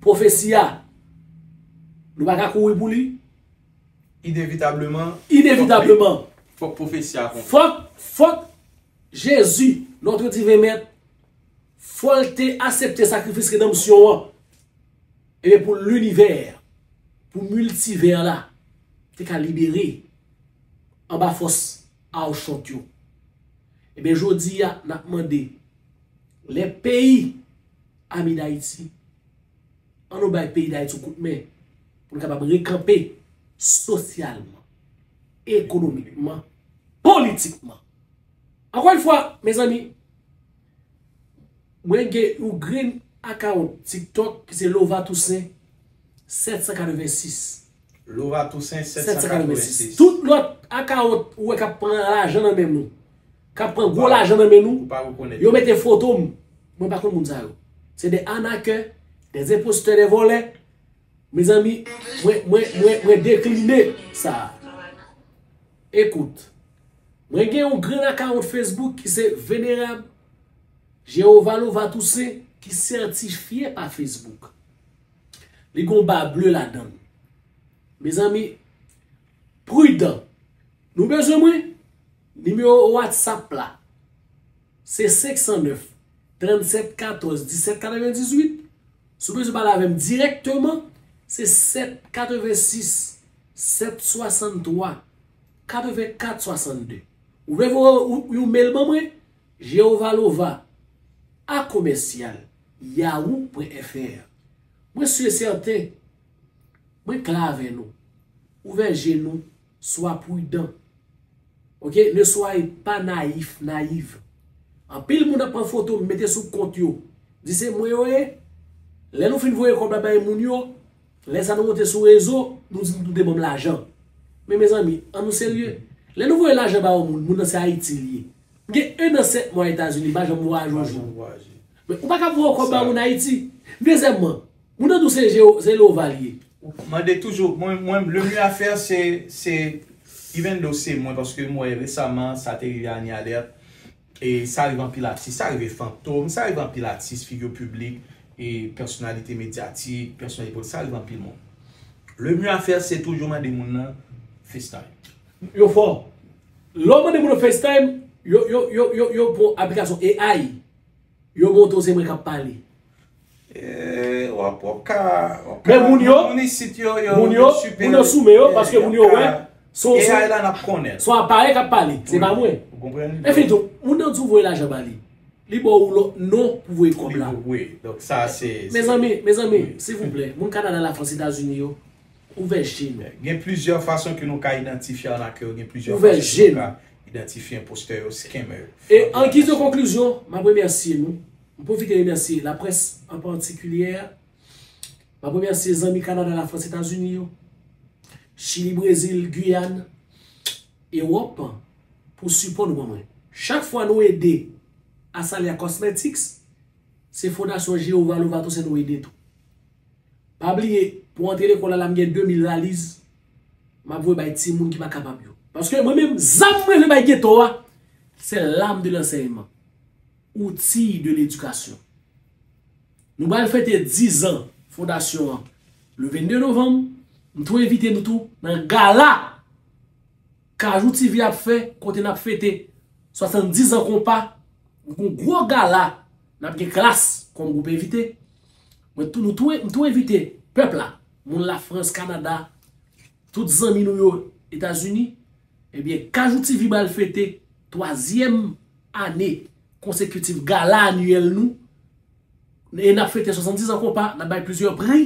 pwofesi a, nou pa ka kouri pou li, Inevitableman, inevitableman, fòk pwofesi a konpli. Fòk, fòk Jezi, notre divin Maître, fò l te aksepte sakrifis redanmsyon an. Ebyen, pou linivè, pou miltivè la, te ka libere anba fòs a Ochont yo. Ebyen, jodi a, n ap mande, lè peyi, ami Dayiti, Ann nou bay peyi Dayiti yon kout men pou n kapab rekanpe sosyalman, ekonomikman, politikman. Ankò yon fwa, mezanmi, mwen gen yon grenn akawont TikTok ki se Lova Toussaint sèt san katrevensis. Lova Toussaint sèt san katrevensis. Tout lòt akawont ou wè k ap pran lajan nan men nou, k ap pran gwo lajan nan men nou, yo mete foto m. Mwen pa konn moun sa yo. Se de anakè, de enpostè, de vòlè. Mezanmi, mwen, mwen, mwen, mwen dekline sa. Ekout, mwen gen yon grenn akawont Facebook ki se Venerab Jehovah Lova Toussaint ki sètifye pa Facebook. Li gon ba ble ladan l. Mezanmi, pridan. Nou bezwen mwen? Nimewo WhatsApp la, se senk san nèf, trannsèt katòz, disèt katrevendizuit. Si w bezwen pale avè m dirèkteman, se sèt katrevensis, sèt swasanntwa, katrevenkat swasannde. Ou vle voye yon, yon mail ban mwen? Jehovah Lova a commercial yahoo point F R. Mwen si e sèten, mwen klè avè nou. Ouvè je nou, swa pridan. Ok, ne soyez pas naïf, naïve. Anpil moun ap pran foto m, mete sou kont yo. Di se mwen yo ye. Lè nou fin voye kòb la bay moun yo, lè sa nou monte sou rezo, nou di nou te ban m lajan. Men mezanmi, ann nou serye. Lè nou voye lajan ba yon moun, moun nan se Ayiti li ye. M gen en an sèt mwa Etazini, m pa janm vwayaje yon jou. Men ou pa ka voye kòb ba moun Ayiti. Dezyèmman, moun nan di w se Jeo-, se Lova li ye. Mande toujou, mwen, mwen, le mieux à faire, se, se, even though se mwen, paske m wè resaman, sa te rive Annie Alerte, e sa rive anpil atis, sa rive Fantom, sa rive anpil atis, figi piblik, e pèsonalite medyatik, pèsonalite politik, sa rive anpil moun. Le mieux à faire, se toujou mande moun nan FaceTime. Yo fò. Lè w mande moun nan FaceTime, yo, yo, yo, yo, yo pran aplikasyon A I. Yo montre w se mwen k ap pale. Eh, w ap, w ap ka, w ap ka. Men moun yo, moun isit yo, yo, moun yo, yo sipè, moun yo sou men yo, paske moun yo wè, se, se, A I la n ap konnen. Se yon aparèy k ap pale, se pa mwen. Ou konprann? Enfin, tou, moun nan di w voye lajan ba li. Li ba w lòt non pou voye kòb la. Wi, donk sa se, se. Mezanmi, mezanmi, silvouplè, moun Kanada, Lafrans, Etazini yo, ouvè je nou. Gen plizyè fason ke nou ka idantifye arnakè yo, gen plizyè fason ke nou ka idantifye enpostè yo, scammer yo. E an giz de konklizyon, m ap remèsye nou. M pwofite remèsye laprès an patikilyè. M ap remèsye zanmi Kanada, Lafrans, Etazini yo, Chili, Brezil, Giyàn, Ewòp pou sipò nou ban mwen. Chak fwa nou ede Azalea Cosmetics, Se Fondasyon Jewova Lova Toussaint nou ede tou. Pa bliye, pou antre lekòl la, la m gen de mil valiz, m ap voye bay timoun ki pa kapab yo. Paske mwen menm, zam mwen vle bay geto a, c'est l'arme de l'enseignement, outil de l'éducation. Nou pral fete diz an fondasyon an le vennde novanm. M tou envite nou tou nan gala Kajou T V ap fè, kote n ap fete swasanndiz an konpa. Yon gwo gala, n ap gen Klass kòm gwoup envite. Mwen tou, nou tou, m tou envite pèp la, moun Lafrans, Kanada, tout zanmi nou yo Etazini. Ebyen, Kajou T V pral fete twazyèm ane konsekitif gala anyèl nou. E n ap fete swasanndiz an konpa, n ap bay plizyè pri.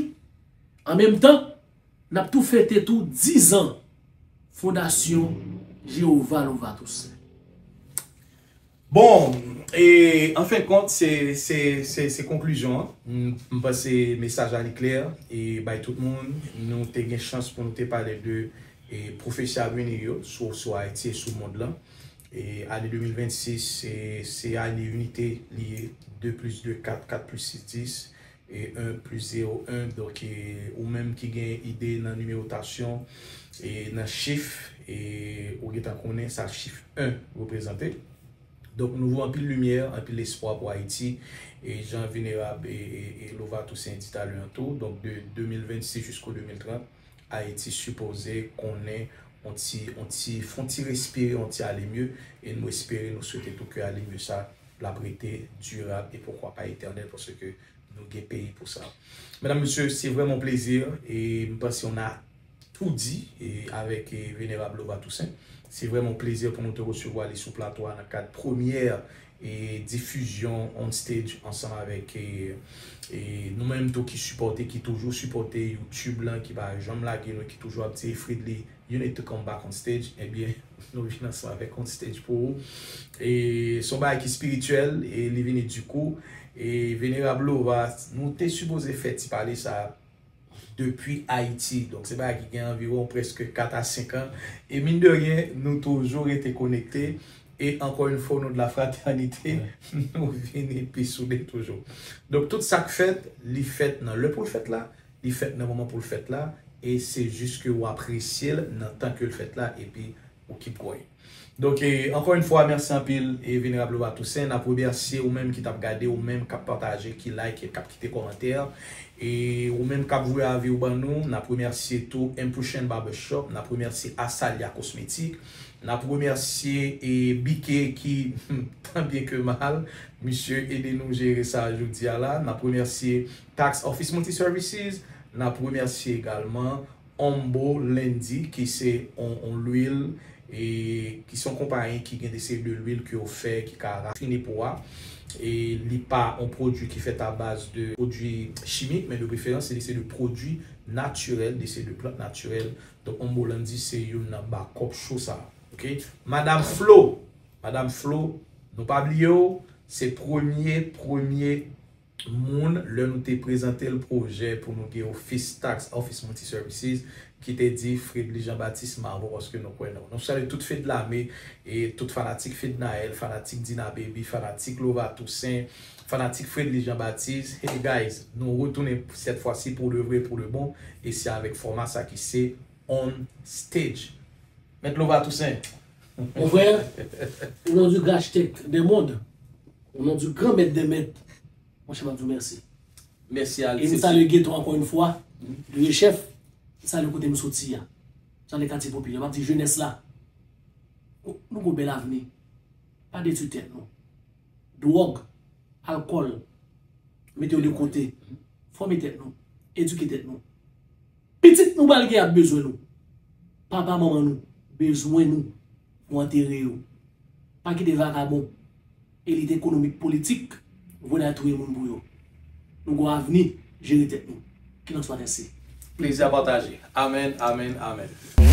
An menm tan, n ap tou fete tou diz an Fondasyon Jewova Lova Toussaint. Bon, e an fen kont, se, se, se, se konklizyon an. M, m panse mesaj la li klè e bay tout moun. Nou te gen chans pou nou te pale de e, pwofesi a vini yo sou, sou Ayiti e sou mond lan. E ane de mil vennsis, se, se ane inite li ye, de plis de kat, kat plis sis dis, e en plis zewo en. Donk, e, ou menm ki gen ide nan nimewotasyon, e nan chif, e ou gentan konnen sa chif en reprezante. Donk, nou voye anpil limyè, anpil espwa pou Ayiti. E jan Venerab e, e, e Lova Toussaint di talè an tou, donk de de mil vennsis jisko de mil trant, Ayiti sipoze konnen on ti, on ti, fè on ti respire, on ti ale mye, e nou espere, nou swete tou ke ale mye sa, l ap rete dirab e poukwa pa etènèl, paske nou gen peyi pou sa. Medam, mesye, se vrèman on plezi, e m panse on a tou di, e avèk, e, Venerab Lova Toussaint. Se vrèman on plezi pou nou te resevwa li sou plato a nan kad premyè e difizyon on stage ansanm avèk e, e nou menm tou ki sipòte, ki toujou sipòte YouTube lan, ki pa janm lage nou, ki toujou ap di, Fredly, you need to come back on stage. Ebyen, nou vin ansanm avèk on stage pou ou. E se on bagay ki espirityèl, e li vini dikou. E Venerab Lova, nou te sipoze fè ti pale sa depi Ayiti. Donk, se bagay ki gen anviwon prèske kat a senk an. E mine de rien, nou toujou rete konekte. E encore une fois, au nom de la fraternité, nou vini pi soude toujou. Donk, tout sa k fèt, li fèt nan lè pou l fèt la, li fèt nan moman pou l fèt la, e se jis ke w apresye l nan tan ke l fèt la, epi ou keep going. Donk, e, encore une fois, mèsi anpil, e, Venerab Lova Toussaint. N ap remèsye ou menm ki t ap gade, ou menm k ap pataje, ki like, k ap kite kòmantè. E ou menm k ap voye avi w ban nou, n ap remèsye tou Impression Barbershop, n ap remèsye Asalia Cosmétique, n ap remèsye, e, B K ki, tan byen ke mal, misye ede nou jere sa jodi a la. N ap remèsye Tax Office Multi Services, n ap remèsye egalman Ombo Landy, ki se on, on lwil, e ki se on konpayi ki gen de seri de lwil ke yo fè, ki ka rafine po a. E li pa on pwodui ki fèt a baz de pwodui chimik, men de preferans, se de seri de pwodui natirèl, de seri de plant natirèl. Donk, Ombo Landy se youn nan bakòp cho sa. Oke? Madam Flo, Madam Flo, nou pa bliye w, se premye, premye moun, lè nou te prezante l pwojè pou nou gen ofis tax, Office Multi Services, ki te di Fredly Jean Baptiste Marveau paske nou kwè nan ou. Nou salye tout Fedlame, e tout fanatik Fednaelle, fanatik Dina Baby, fanatik Lova Toussaint, fanatik Fredly Jean Baptiste. Hey guys, nou retounen cette fois-ci pour de vrai, pour de bon, e se avèk fòma sa ki se On Stage. Mèt Lova Toussaint. Mon frère, au nom du grand architecte des mondes, au nom du grand maître des maîtres, monchè, m ap di w mèsi. Mèsi a E m salye Geto ankò yon fwa, Lye Chèf, m salye kote m soti a. M salye katye popilè, m ap di jenès la, nou gon bèl avni. Pa detwi tèt nou. Dwòg, alkòl, mete yo de kote. Fòme tèt nou, edike tèt nou. Pitit nou pral gen ap bezwen nou. Papa manman nou bezwen nou pou antere yo. Pa kite vakabon, elit ekonomik politik voye al touye moun pou yo. Nou gon avni, jere tèt nou. Kilòs pa kase. Plezi a pataje. Amèn, amèn, amèn.